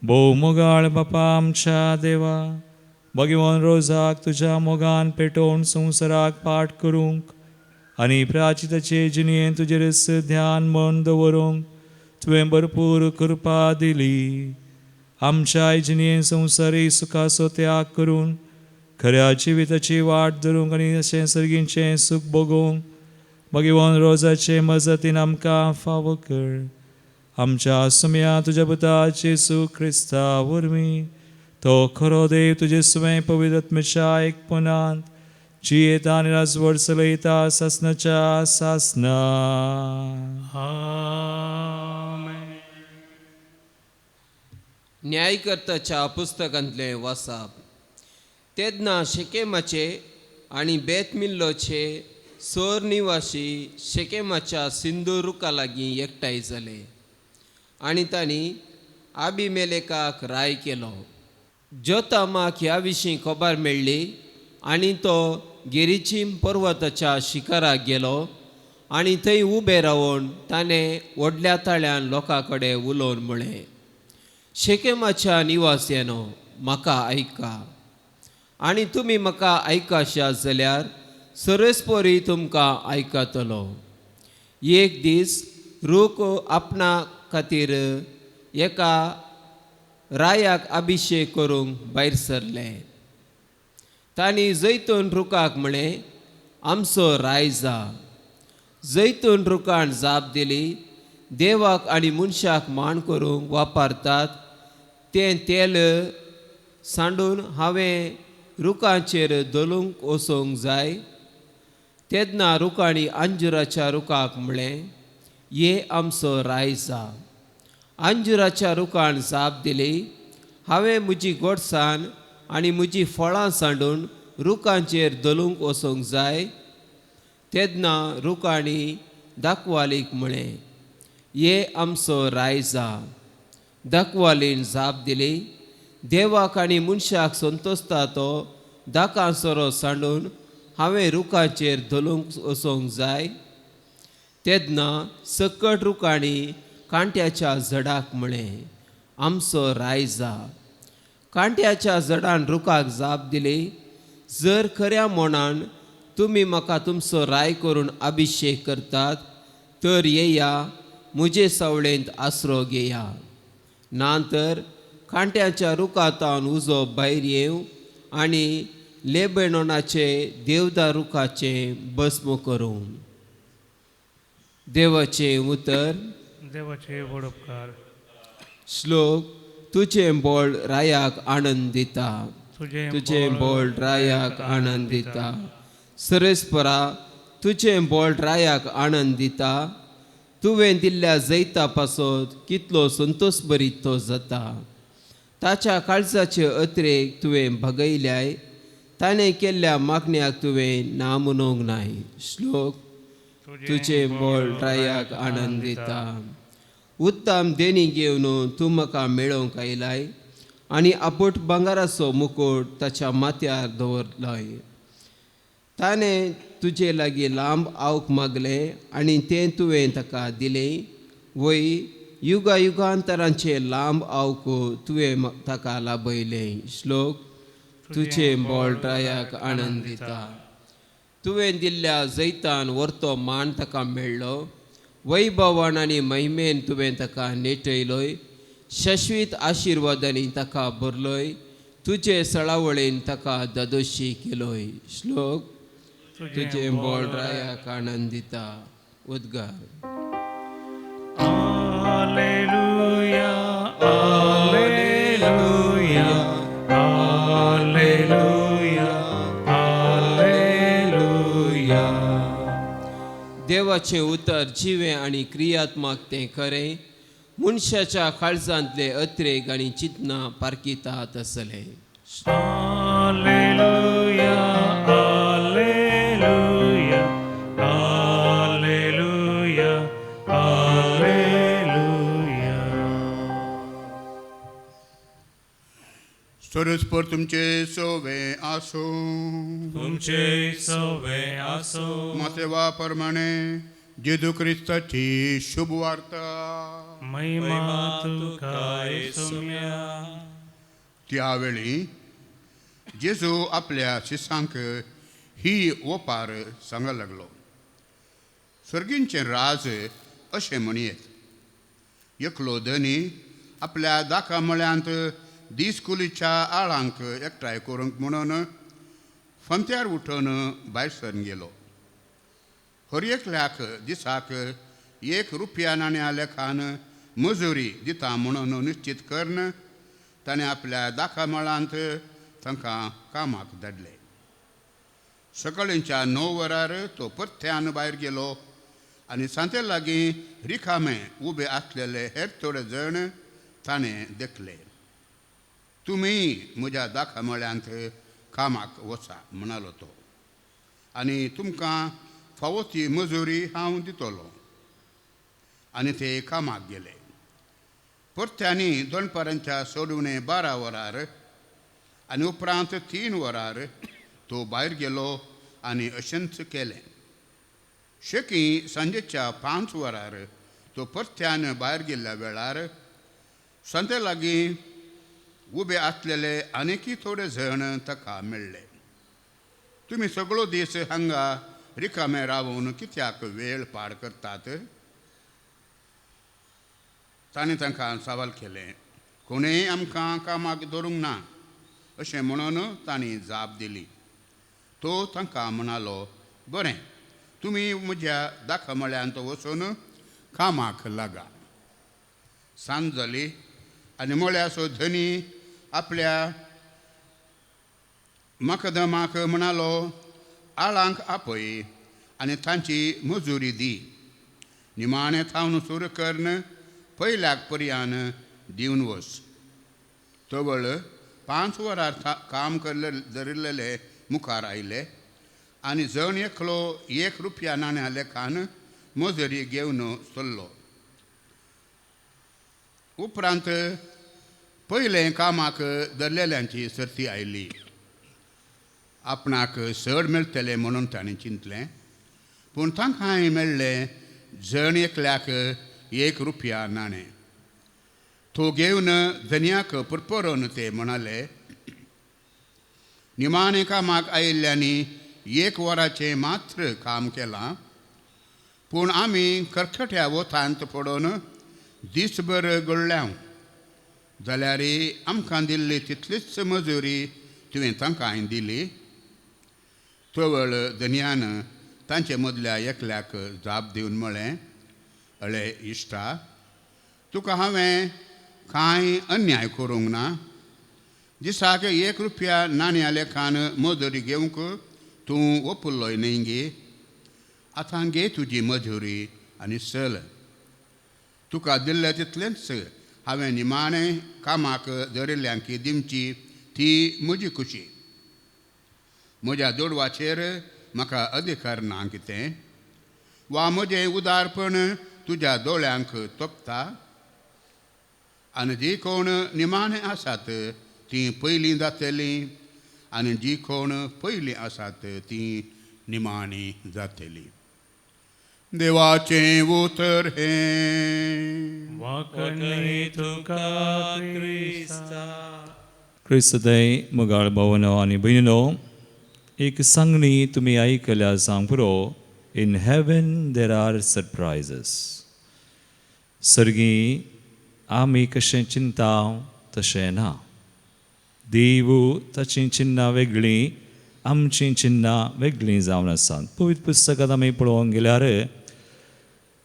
भोव मोगाळ बापा आमच्या देवा, भगवान रोजाक तुज्या मोगान पेटोवन संवसाराक पाठ करूंक आनी प्राचिताचे जिणेन तुजेर ध्यान मन दवरूंक तुवें भरपूर कृपा दिली. आमच्या जिणेन संवसारी सुखाचो त्याग करून खऱ्या जिविताची वाट धरूंक आनी अशें सर्गींचें सूख भोगूंक भगवान रोजाचे मजतीन आमकां फावो कर. आमच्या सुम्या तुज्या पुता जेसू क्रिस्ता वरवीं, तो खरो देव तुजे स्वयं पवित्र आत्म्याच्या एकपणांत जियेता आनी राजवट चलयता सासनाच्या सासना. आमेन. न्यायकर्ताच्या पुस्तकांतलें वासाप. तेन्ना शेकेमाचे आनी बेत मिल्लोचे सोर निवासी शेकेमाच्या सिंदूर रुखा लागीं एकठांय जाले आनी तांणी आबिमेलेकाक राय केलो. जोतामाक ह्या विशीं खबर मेळ्ळी आनी तो गेरीचीम पर्वताच्या शिखराक गेलो आनी थंय उबे रावन ताणें व्हडल्या ताळ्यान लोकां कडेन उलोवन म्हळें, शेकेमाच्या निवासियानो, म्हाका आयका आनी तुमी म्हाका आयकाशात जाल्यार सरस्पोरी तुमकां आयकतलो. एक दीस रूख आपणा खातीर एका रायाक अभिशेक करूंक भायर सरले. तांणी जैतून रुखाक म्हळें, आमचो राय जा. जैतून रुखान जाप दिली, देवाक आनी मनशाक मान करूंक वापरतात तें तेल सांडून हांवें रुखाचेर धोलूंक वचूंक जाय. तेन्ना रुखांनी अंजुराच्या रुखाक म्हळें, ये आमचो राय जा. अंजुराच्या रुखान जाप दिली, हांवें म्हजी गोडसाण आनी म्हजी फळां सांडून रुखांचेर धोलूंक वचूंक जाय. तेन्ना रुखांनी दाखवालीक म्हळें, ये आमचो राय जा. दाखवालीन जाप दिली, देवाक आनी मनशाक संतोसता तो दाकां सोरो सांडून हांवें रुखाचेर धोलूंक वचोंक जाय. तेन्ना सकट रुखांनी कांट्याच्या झडाक म्हळें, आमचो राय जा. कांट्याच्या झडान रुखाक जाप दिली, जर खऱ्या मनान तुमी म्हाका तुमचो राय करून अभिशेक करतात तर येया म्हजे सावळेंत आसरो घेया, ना तर कांट्याच्या रुखांतावन उजो भायर येवं आनी लेबेनोनाचे देवदार रुखाचें भस्म करूं. देवाचें उतर. देवाचे व्हड उपकार. श्लोक. तुजें बोळ रायाक आनंद दिता, तुजें बोळ रायाक आनंद दिता. सरेस्परा तुजें बोळ रायाक आनंद दिता. तुवें दिल्ल्या जैता पासत कितलो संतोश भरीत तो जाता. ताच्या काळजाचे अत्रेक तुवें भागयल्याय, ताणें केल्ल्या मागण्याक तुवें ना म्हणूंक नाय. श्लोक. तुजें बोळ रायाक आनंद दिता. उत्तम देणी घेवन तूं म्हाका मेळोवंक आयलाय आनी आपोट भांगराचो मुकोट ताच्या माथ्यार दवरलाय. ताणें तुजे लागीं लांब आवक मागलें आनी तें तुवें ताका दिलें. वय युगा युगांतरांचें लांब आवक तुवें ताका लाभयलें. श्लोक. तुजें बोळ रायाक आनंद दिता. तुवें दिल्ल्या जैतान वर्तो मान ताका मेळ्ळो. वैभवान आनी महिमेन तुवें ताका नेटयलोय. शाश्वीत आशिर्वादांनी ताका भरलोय. तुजे सळावळीन ताका दादोशी केलोय. श्लोक. तुजें बोळ रायाक आनंद दिता. उद्गार. Alleluia, alleluia, alleluia, alleluia. देवाचें उतर जिवें आनी क्रियात्मक तें खरें. मनशाच्या काळजांतले अत्रेग आनी चिंतनां पारखितात आसलें. Alleluia, alleluia, alleluia, alleluia. सरस्पर तुमचे सोवे आसूं. तुमचे सवे आसो. मातेवा प्रमाणे जेजू क्रिस्ताची शुभ वार्ता. महिमा तुका येसुम्या. त्यावेळी जेजू आपल्या शिसांक ही ओपार सांग लागलो. सर्गींचें राज अशें म्हणयेत, एकलो धनी आपल्या दाका मळ्यांत दीस कुलीच्या आळांक एकठांय करूंक म्हणून फंत्यार उठून भायर सरून गेलो. हर एकल्याक दिसाक एक रुपया नाण्या लेखान मजुरी दिता म्हणून निश्चीत करून ताणें आपल्या दाका मळांत तांकां कामाक धाडले. सकाळींच्या 9 वरार तो परत्यान भायर गेलो आनी सांते लागीं रिकामे उबे आसलेले हेर थोडे जण ताणें देखले. तुमी म्हज्या दाका मळ्यांत कामाक वचा म्हणालो तो, आनी तुमकां फावो ती मजुरी हांव दितलो. आनी ते कामाक गेले. परत्यांनी दनपारांच्या सोडवणे 12 वरार आनी उपरांत 3 वरार तो भायर गेलो आनी अशेंच केलें. शेकी सांजेच्या 5 वरार तो परत्यान भायर गेल्ल्या वेळार सांते लागीं उबे आसलेले आनीकय थोडे जण ताका मेळ्ळे. तुमी सगळो दीस हांगा रिकामे रावून कित्याक वेळ पाड करतात? ताणें तांकां सवाल केलें. कोणेय आमकां कामाक धरूंक ना अशें म्हणून तांणी जाप दिली. तो तांकां म्हणालो, बरें, तुमी म्हज्या दाखा मळ्यांत वचून कामाक लागा. सांज जाली आनी मळ्याचो धनी आपल्या मकदमाक म्हणालो, आळांक आपय आनी तांची मजुरी दी. निमाणें थावन सुरू करून पयल्याक पर्यान दिवन वच. तवळ 5 वरां काम करले धरिल्ले मुखार आयले आनी जण एकलो 1 रुपया नाण्या लेखान मजुरी घेवन चल्लो. उपरांत पयलें कामाक धरलेल्यांची सर्ती आयली. आपणाक चड मेळटलें म्हणून ताणें चिंतलें, पूण तांकांय मेळ्ळें जण एकल्याक 1 रुपया नाणें. तो घेवन धनयाक पुरपुरोवन ते म्हणाले, निमाणें कामाक आयिल्ल्यांनी 1 वराचें मात्र काम केलां, पूण आमी करखट्या वोतांत पडून दीसभर गळ्ळ्यांव, जाल्यार आमकां दिल्ली तितलीच मजुरी तुवें तांकां दिली. तवळ धनयान तांचे मदल्या एकल्याक जाप दिवन म्हळें, अळे इश्टा, तुका हांवें कांय अन्याय करूंक ना. दिसाक 1 रुपया नाण्या लेखान मजुरी घेवंक तूं ओपुल्लोय न्हय गे. आतां घे तुजी मजुरी आनी चल. तुका दिल्लें तितलेंच हांवें निमाणें कामाक धरिल्ल्यांक दिवची ती म्हजी खुशी. म्हज्या दुडवाचेर म्हाका अधिकार ना कितें, वा म्हजें उदारपण तुज्या दोळ्यांक तोपता? आनी जी कोण निमाणें आसात तीं पयलीं जातलीं आनी जी कोण पयलीं आसात तीं निमाणीं जातलीं. देवाचें उतर हें. वाकणी तुका क्रिस्ता. क्रिस्तय मोगाळ भावनो आनी भयणीनो, एक सांगणी तुमी आयकल्या जावंक पुरो. In heaven there are surprises. सर्गी आमी कशें चिंता तशें ना. देव ताचीं चिन्नां वेगळीं, आमचीं चिन्नां वेगळीं जावन आसात. पवित्र पुस्तकांत आमी पळोवंक गेल्यार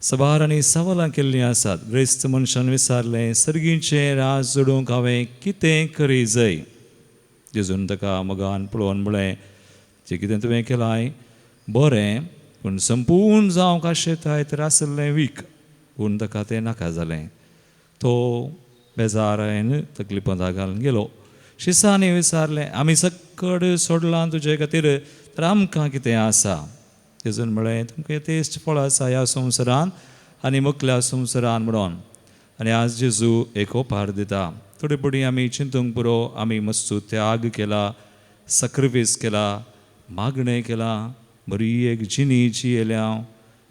सबार आनी सवालां केल्लीं आसात. ग्रेस्त मनशान विचारलें, सर्गीचें राज जोडूंक हांवें कितें करी जाय? जेजून ताका मोगान पळोवन म्हळें, जें कितें तुवें केलां बरें, पूण संपूर्ण जावंक आशेताय तर आसलें वीक. पूण ताका तें नाका जालें. तो बेजारायन तकली पोंदा घालून गेलो. शिसांनी विचारलें, आमी सक्कड सोडलां तुजे खातीर, तर आमकां कितें आसा? जेजून म्हळें, तुमकां यथेश्ट फळ आसा ह्या संवसारान आनी मुखल्या संवसारान म्हणून. आनी आज जेजू एक ओपार दिता. थोडे फुडें आमी चिंतूंक पुरो, आमी मस्तू त्याग केला, सक्रिफीस केला, मागणें केलां, बरी एक जिणी जियेल्या,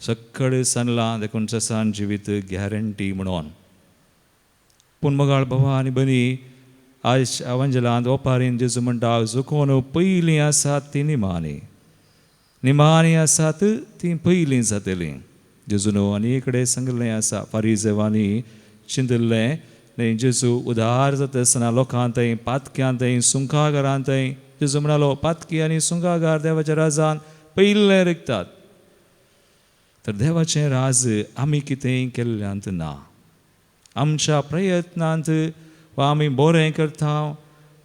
सक्कड सांगलां, देखून ससान जिवीत गॅरंटी म्हणून. पूण मोगाळ भावा आनी भयणी, आज अवंजलांत ओपारीन जेजू म्हणटा, जो कोण पयलीं आसात ती निमाणी, निमाणी आसात ती पयलीं जातलीं. जेजून आनी कडेन सांगिल्लें आसा, फारीजेवांनी चिंतिल्लें न्ही, जेजू उदार जाता आसतना लोकांतय, पातक्यांतय, सुंकागारांतय. जेजू म्हणालो, पातकी आनी सुंकागार देवाच्या राजान पयलें रिगतात. तर देवाचें राज आमी कितेंय केल्ल्यांत ना. आमच्या प्रयत्नांत वा आमी बरें करता,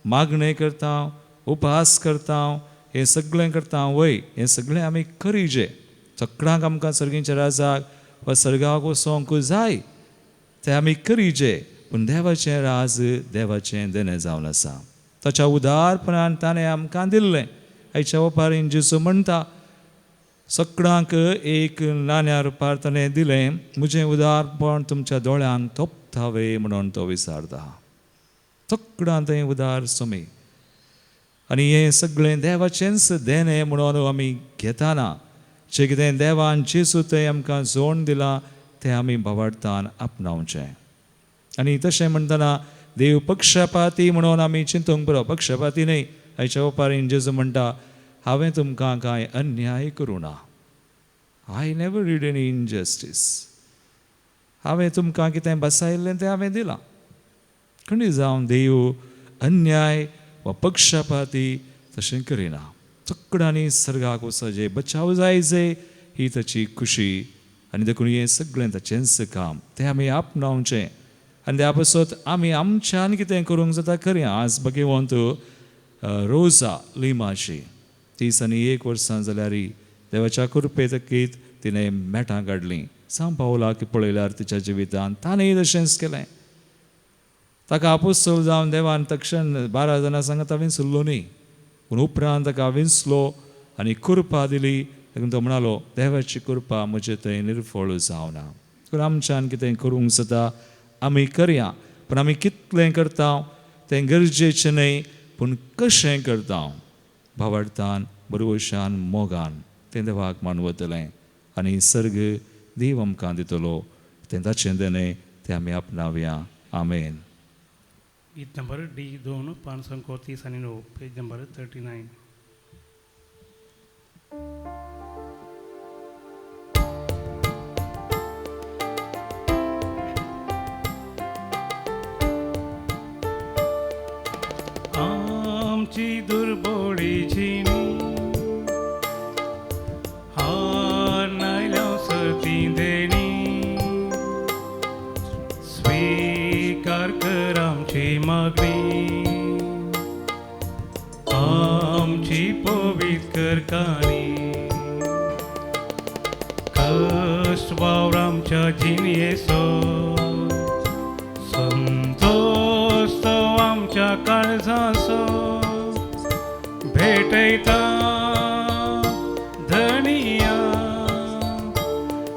मागणें करता, उपास करता, हें सगळें करता वय, हें सगळें आमी करीजे. सगळ्यांक आमकां सर्गीच्या राजाक वा सर्गाक वचोंक जाय, तें आमी करीजे. पूण देवाचें राज देवाचें देणें जावन आसा. ताच्या उदारपणान ताणें आमकां दिल्लें. आयच्या ओपारीन जेजू म्हणटा, सगळ्यांक 1 नाण्या रुपार ताणें दिलें, म्हजें उदारपण तुमच्या दोळ्यांक तोपतावे म्हणून तो विचारता. सगळ्यां तें उदार समी. आनी हें सगळें देवाचेंच देणें म्हणून आमी घेताना जें कितें देवान जेजू तें आमकां जोड दिलां तें आमी भावार्थान आपणावचें. आनी तशें म्हणटना देव पक्षपाती म्हणून आमी चिंतूंक पुरो. पक्षपाती न्हय. आयच्या ओपारीन जेजू म्हणटा, हांवें तुमकां कांय अन्याय करूं ना. I never did any injustice. हांवें तुमकां कितें बसायल्लें तें हांवें दिलां. खंय जावन देव अन्याय वा पक्षपाती तशें करिना. सगळ्यांनी सर्गाक वचचें, बचाव जाय जे, ही ताची खुशी. आनी देखून हें सगळें ताचेंच काम, तें आमी आपणावचें. आनी त्या पासत आमी आमच्यान कितें करूंक जाता करया. आज भगवंत रोजा लिमाची 31 वर्सां जाल्यार देवाच्या कृपेतकीत तिणें मेटां काडलीं. सांव पावलाक पळयल्यार तिच्या जिवितांत ताणें तशेंच केलें. ताका आपोस्तोल जावन देवान तक्षण 12 जाणां सांगात विंचलो न्ही, पूण उपरांत ताका विंचलो आनी कृपा दिली. देखून तो म्हणालो देवाची कृपा म्हजे थंय निर्फळ जावना. पूण आमच्यान कितें करूंक जाता आमी करया, पूण आमी कितलें करता तें गरजेचें न्हय, पूण कशें करता भावार्थान, बरवशान, मोगान तें देवाक मानवतलें आनी सर्ग देव आमकां दितलो. तें ताचें देणें, तें आमी आपणावया. आमेन. गीत नंबर डी 2 539, पेज नंबर 39. आमची दुर्बोळी जिणी हार नायल्या सती देणी, स्वीकार कर आमची मागणी, आमची पवित्र कर काणी, कश्ट वावर आमच्या जिणयेचो, संतोष तो आमच्या काळजाचो, भेटयता धनिया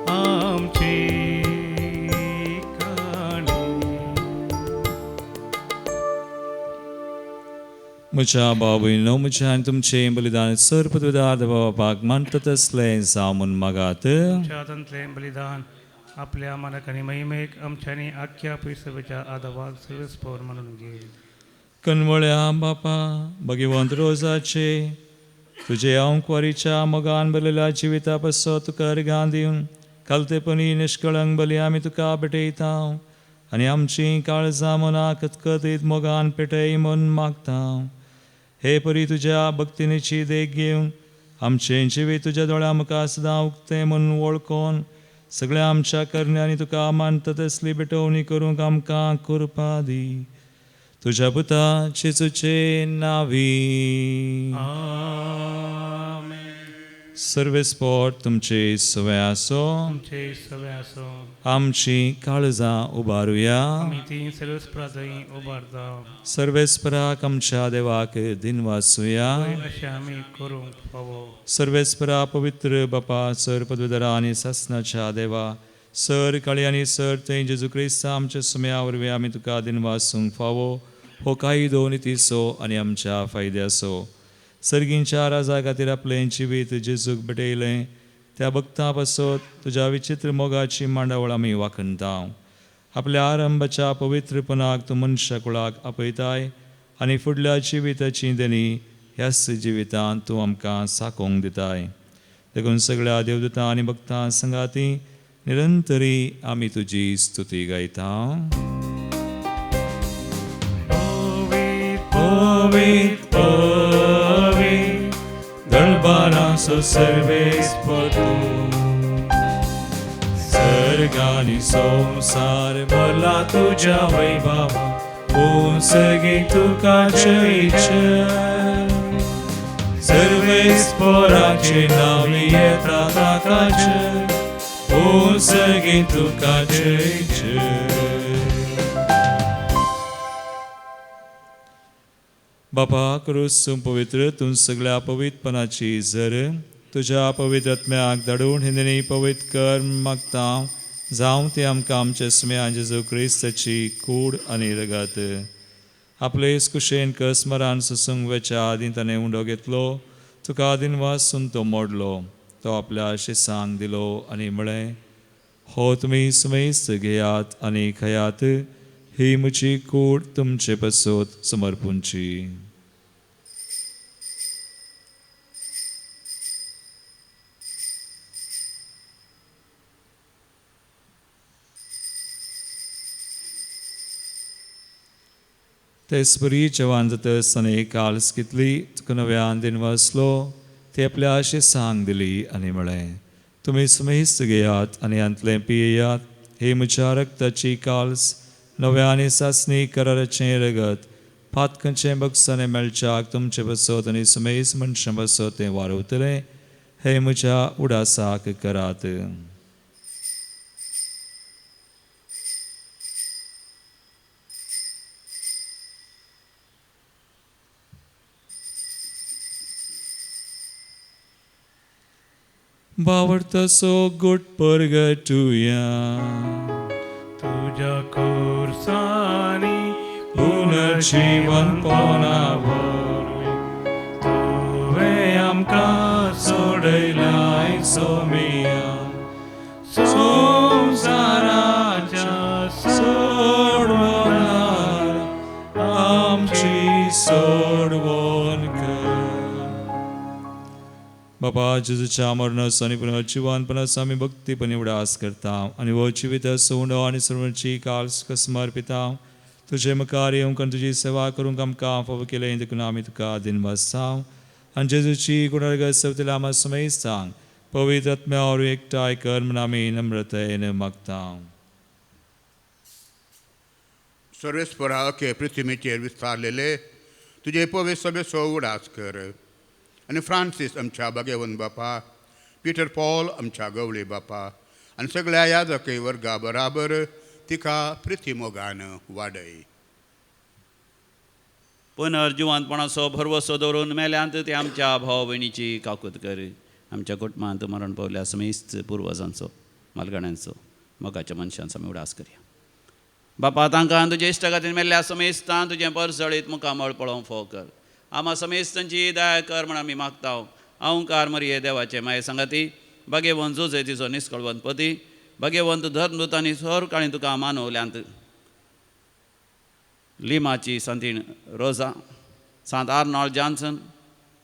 आमची काणी. म्हज्या बाबूयनो, म्हज्या आनी तुमचें बलिदान सर पदवीदार देवा बापाक मानता तसलें जावं म्हूण मागात. तुमच्या हातांतलें बलिदान आपल्या मालक आनी महिमेक आमच्यांनी आख्ख्या पयसवेच्या आदावाक सर्वेस्पर म्हणून घे. कनवळ्या बापा भगवंत रोजाचे तुजे हांव कुवारीच्या मोगान भरलेल्या जिविता पासत तुका अर्घां दिवन खालतेपणी निश्कळंक बली आमी तुका भेटयता आनी आमची काळजां मनां कतकतीत मोगान पेटय म्हूण मागता. हे परी तुज्या भक्तिनीची देख घेवन आमचें जिवीत तुज्या दोळ्या मुखार सदां उक्तें म्हूण वळखून सगळ्या आमच्या करण्यांनी तुका मानता तसली भेटवणी करूंक आमकां कृपा दी. तुज्या पुता जेजूचे नांवी. आमेन. सर्वेस्पोर तुमचे सवे आसो. तुमचे सवे आसो. आमची काळजां उबारुया. आमी ती सर्वेस्पराथंय उबारता. सर्वेस्पराक आमच्या देवाक दिनवासुया. अशें आमी करूंक फावो. सर्वेस्परा पवित्र बापा, सर पदवीधरा आनी सासनाच्या देवा, सर काळी आनी सर थंय जेजू क्रिस्ता आमच्या सुम्या वरवीं आमी तुका दिनवासूंक फावो. हो कायदो नितीचो आनी आमच्या फायद्याचो. सर्गींच्या राजा खातीर आपलें जिवीत जेजूक भेटयलें त्या भक्ता पासत तुज्या विचित्र मोगाची मांडावळ आमी वाखणता. आपल्या आरंभाच्या पवित्रपणाक तूं मनशा कुळाक आपयताय आनी फुडल्या जिविताची देणी ह्याच जिवितांत तूं आमकां साकोवंक दिताय. देखून सगळ्या देवदूतां आनी भक्तां संगाती निरंतरी आमी तुजी स्तुती गायता. पवित्र पवित्र दळबाराचो सर्वेस्पर तूं, सर्ग आनी संवसार भरला तुज्या वैभवा, उंचगी तुका जय जय. सर्वेस्पराचे नांवी येता ताका जय, उंचगी तुका जय जय. बापा क्रूस तूं पवित्र, तूं सगळ्या पवित्रपणाची जर तुज्या पवित्र आत्म्याक धाडून हिंदीनी पवित्र कर मागता, जावं ती आमकां आमच्या सुम्या जेजू क्रिस्ताची कूड आनी रगत. आपले कुशेन कसमरान सोसूंक वेच्या आदीं ताणें उंडो घेतलो, तुका दिनवासून तो मोडलो, तो आपल्या शिसांक दिलो आनी म्हळें, हो तुमी सुमेस्त घेयात आनी खयात, ही म्हजी कूड तुमचे पासत समर्पूंची. तेच परी जेवण जातच ताणें काल्स घेतली, तुका नव्यान दिनवासलो, ती आपल्या शिसांक दिली आनी म्हळें, तुमी सुमेस्त घेयात आनी हांतलें पियेयात, ही म्हज्या रक्ताची काल्स, नव्या आनी सासणी कराराचें रगत, पातकांचें बक्षाणें मेळच्याक तुमचे पासत आनी सुमेस्त मनशां पासत तें वारवतलें. हे म्हज्या उडासाक करात. बावडतसो गुट परगटुया. तुज्या खुर्सांनी पुनर्जीवन पोना वरवीं तुवें आमकां सोडयलाय सोमिया. संवसाराच्या सोडवणार आमची सोडवण कर. बाबा जेजूच्या मरणाचो आनी पुनर्जिवनपणाचो आमी भक्तीपणी उडास करता आनी हो जिवीत सोंडो आनी सर्वांची काल समर्पिता. तुजे मुखार येवंक आनी तुजी सेवा करूंक आमकां फावो केलें देखून आमी तुका दिनवासता. आनी जेजूची गुणर्ग सवतीला आमा समेस्तांक पवित्र आत्म्या वरवीं एकठांय कर म्हूण आमी नम्रतायेन मागता. सर्वेस्परा अखे पृथ्वीचेर विस्तारलेले तुजे पवित्र सभेचो उडास कर आनी फ्रांसीस आमच्या बागेवन बापा, पिटर पॉल आमच्या गवळी बापा आनी सगळ्या यादकय वर्गा बराबर तिका प्रिती मोगान वाडय. पुनर्जिवंतपणाचो भरवसो दवरून मेल्यांत ते आमच्या भाव भयणीची काकूत कर. आमच्या कुटुंबांत मरण पावल्या समेस्त पुर्वजांचो, मालगाण्यांचो, मोगाच्या मनशांचो आमी उडास करया. बापा तांकां तुजे इश्टागतीन मेल्ल्या समेस्तान तुजें परजळीत मुखामळ पळोवंक फावो कर. आमा समेस्तांची दया कर म्हण आमी मागता. अहंकार मरिये देवाचे माये सांगाती भाग्यवंत जुजे तिचो निस्कळवंत पती भाग्यवंत धर्मदूत आनी सरकाळी तुका मानवल्यांत लिमाची सांतीण रोजा, सांत आर्नॉल्ड जॉन्सन,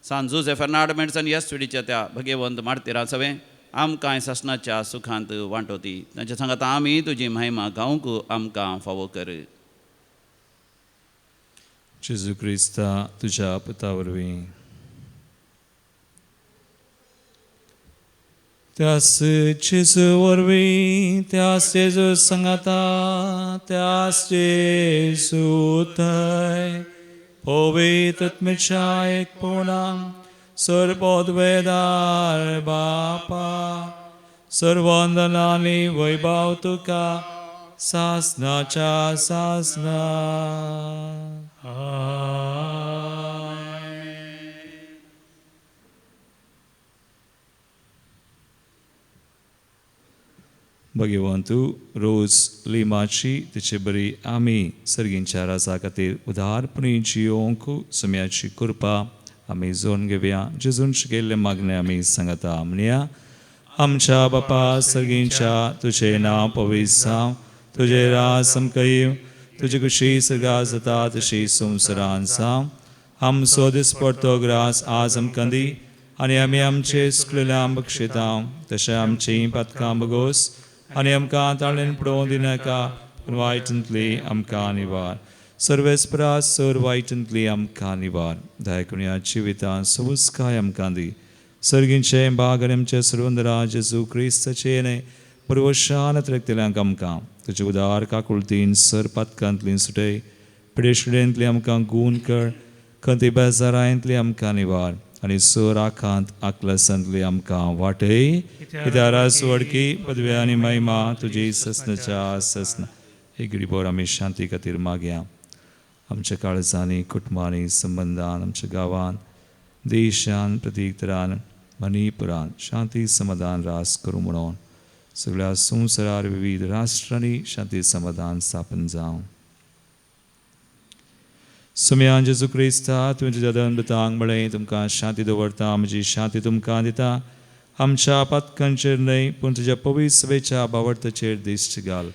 सांत जुजे फेर्नांड मेडसन एस विडीच्या त्या भाग्यवंत मार्तिरां सवें आमकां सासणाच्या सुखांत वांटोती. तांच्या सांगाता आमी तुजी महिमा गावंक आमकां फावो कर. जेजू क्रिस्ता तुज्या पुता वरवीं त्यास जेजू वरवीं त्यास जेजू सांगाता त्यास जेजू थंय पवित्र आत्म्याच्या एकपणान सर्वोद्वेदार बापा सर्वंदनानी वैभव तुका सासनाच्या सासना. भगवंतू रोज लिमाची तिचे बरी आमी सर्गींच्या राजा खातीर उदारपणी जियोंक सम्याची कृपा आमी जोन घेवया. जेजून शिकयल्ले मागणें आमी सांगता. म्हणया, आमच्या बापा सर्गींच्या तुजें नांव पवित्र जावं, तुजें राज आमकां येवं, तुजी खुशी सर्गां जाता तशी संवसारांत जावं. आमचो दिसपडतो ग्रास आज आमकां दी आनी आमी आमचे सुकलेल्या बक्षिता तशें आमचीं पातकां बगोस आनी आमकां ताळेन पडोवंक दिनाका पूण वायटांतली आमकां निवार. सर्वेस्परा सर वायटांतली आमकां निवार. दयाकुणया जिवितांत सवस्काय आमकां दी. सर्गींचे बाग आनी आमचे सर्वंदरा जेजू क्रिस्ताचें न्हय पुर्वशान त्रेकतल्यांक आमकां तुजे उदार काकुळतीन सर पातकांतली सुटय. पिडेशुडेंतली आमकां गूण कर, खंती बेजारांतली आमकां निवार आनी सर आखांत आकलसांतली आमकां वाटय. कित्याक रास वडकी पदवी आनी महिमा तुजी ससनाच्या ससना. हे गिरीबर आमी शांती खातीर मागया. आमच्या काळजांनी, कुटुंबांनी, संबंदान, आमच्या गांवान, देशान, प्रतीकतरान, मणिपुरान शांती समाधान रास करूं म्हणून सगळ्या संवसारार विविध राष्ट्रांनी शांती समाधान स्थापन जावं. सुम्यान जेजू क्रिस्ता तुवें तुज्या दंडतांक म्हळें, तुमकां शांती दवरता, म्हजी शांती तुमकां दिता. आमच्या पातकांचेर न्हय पूण तुज्या पवित्र सभेच्या बावडताचेर दिश्ट घाल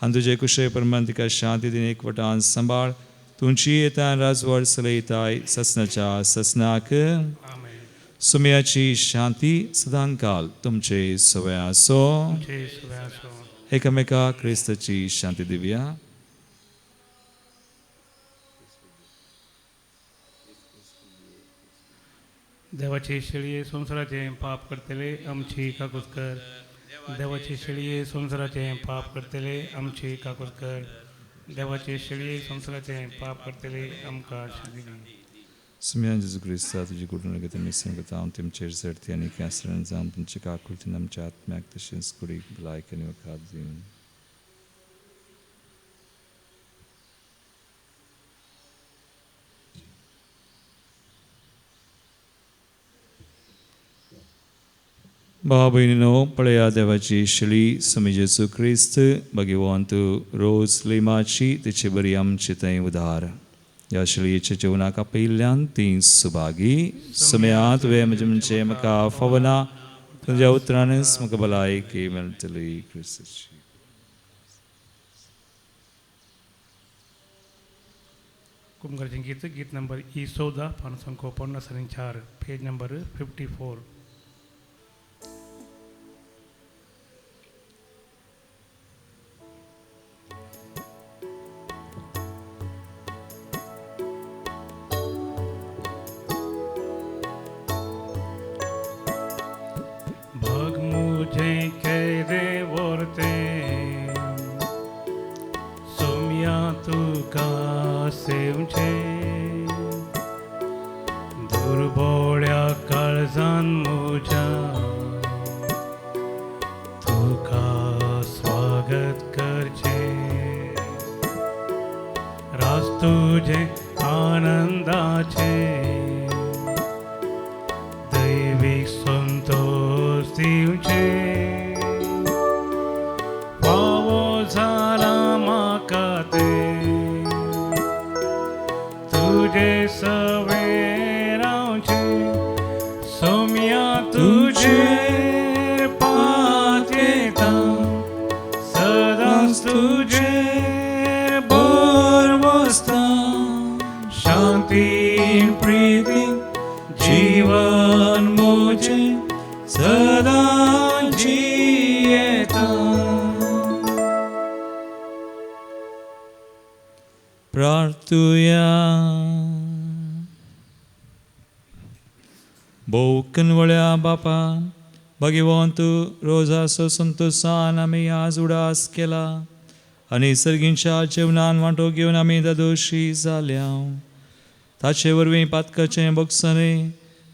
आनी तुजे कुशे प्रमाण तिका शांती दिन एकवटान सांबाळ. तुमची येता राजवड चलयताय ससनाच्या ससनाक. सुम्याची शांती सदांकाल तुमचे सवय आसो. एकामेका क्रिस्ताची शांती दिवया. देवाचे शेळये संवसाराचें पाप करतले आमची काकूत कर. देवाचे शेळये संवसाराचें पाप करतले आमची काकूत कर. देवाचे शेळये संवसाराचें पाप करतले आमकां शांती दी. सुम्यान जेजू क्रिस्ता तुजी कुटुंब तुमी सांगता हांव तुमचेर झडती आनी कॅसरण जावन तुमचे काकुळतीन आमच्या आत्म्याक तशेंच कुडीक भलायकी आनी वखद दिवन. भाव भयणीनो, पळया देवाची शिली स्वामी जेजू क्रिस्त भगवंत रोज लिमाची तिचे बरी आमचे थंय उदार. ह्या शिळयेच्या जेवणाक आपयिल्ल्यान ती सुभागी. समया तुवें म्हजें म्हणजे म्हाका फावना, तुज्या उतरानच म्हाका भलायकी मेळटली. क्रिस्ताची कुमकरचें गीत, गीत नंबर ई 14, 554, पेज नंबर 54. भाग मुझे केदे वरते सोम्या तुका सेवचे, दुर्बोळ्या काळजान म्हज्या तुका स्वागत करचें. रास तुजें आनंदाचें, दैवीक संतोष दिवचें, फावो जाला म्हाका तें तुजे सवें रावचें. सोम्या तुजेर पातयेता, सदांच तुजेर भरवसता, शांती प्रिती जीवन म्हजें सदां जियेता. प्रार्थुया. भोव कनवळ्या बापा, भगवंत रोजाचो संतोसान आमी आज उडास केला आनी सर्गींच्या जेवणान वांटो घेवन आमी दादोशी जाल्या. ताचे वरवीं पातकाचें भोगसणें,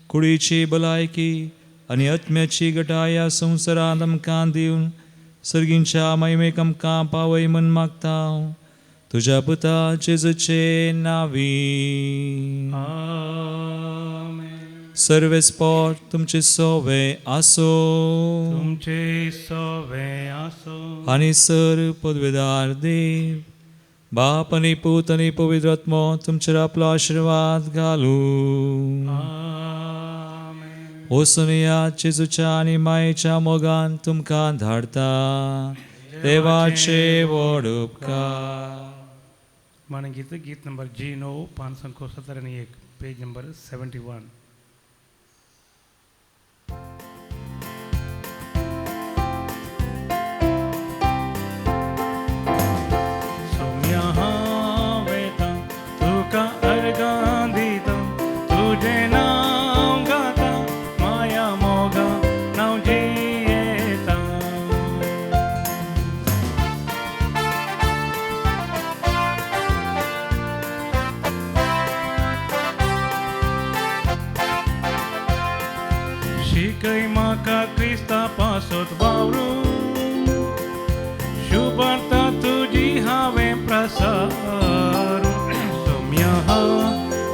कुडीची भलायकी आनी आत्म्याची गटाय ह्या संवसारांत आमकां दिवन सर्गींच्या महिमेक आमकां पावय म्हूण मागता. तुज्या पुता जेजूचे नांवी. आमेन. सर्वेस्पोर तुमचे सोवे आसो, तुमचे सोवे आसो. आनी सर पदवेदार देव बाप आनी पूत आनी पवित्र आत्मो तुमचेर आपलो आशिर्वाद घालूं. आमेन. वचून या, जेजूच्या आनी मायेच्या मोगान तुमकां धाडता. देवाचे व्हड उपकार. मान गीत, गीत नंबर जी 9, 571, पेज नंबर 71. सोम्या हांव वेता तुका अर्गां दिता, तुजें नांव गाता, माया मोगा नांव जियेता. शिकय म्हाका क्रिस्ता पासत वावरू, शुभार्ता तुजी हांवें प्रसारू. सोम्या हांव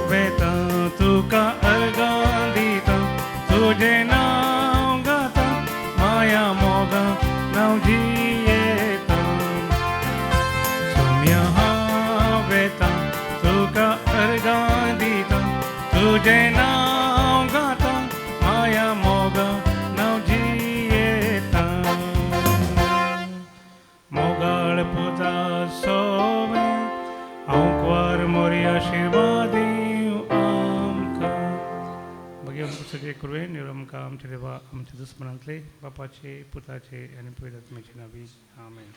वेता तुका अर्गां दिता, तुजें नांव गाता, माया मोगा नांव जियेता. सोम्या हांव वेता तुका अर्गां दिता, तुजें नांव गाता, माया मोगा नांव जियेता. मोगाळ पुता सोवे आंकवार मोरी आशिर्वाद दिवं आमकां. भगवान पुस्तके कृपेन निवड आमकां आमच्या देवा आमच्या दुस्मनांतले बापाचे पुताचे आनी पवित्र आत्म्याचे नांवी. आमेन.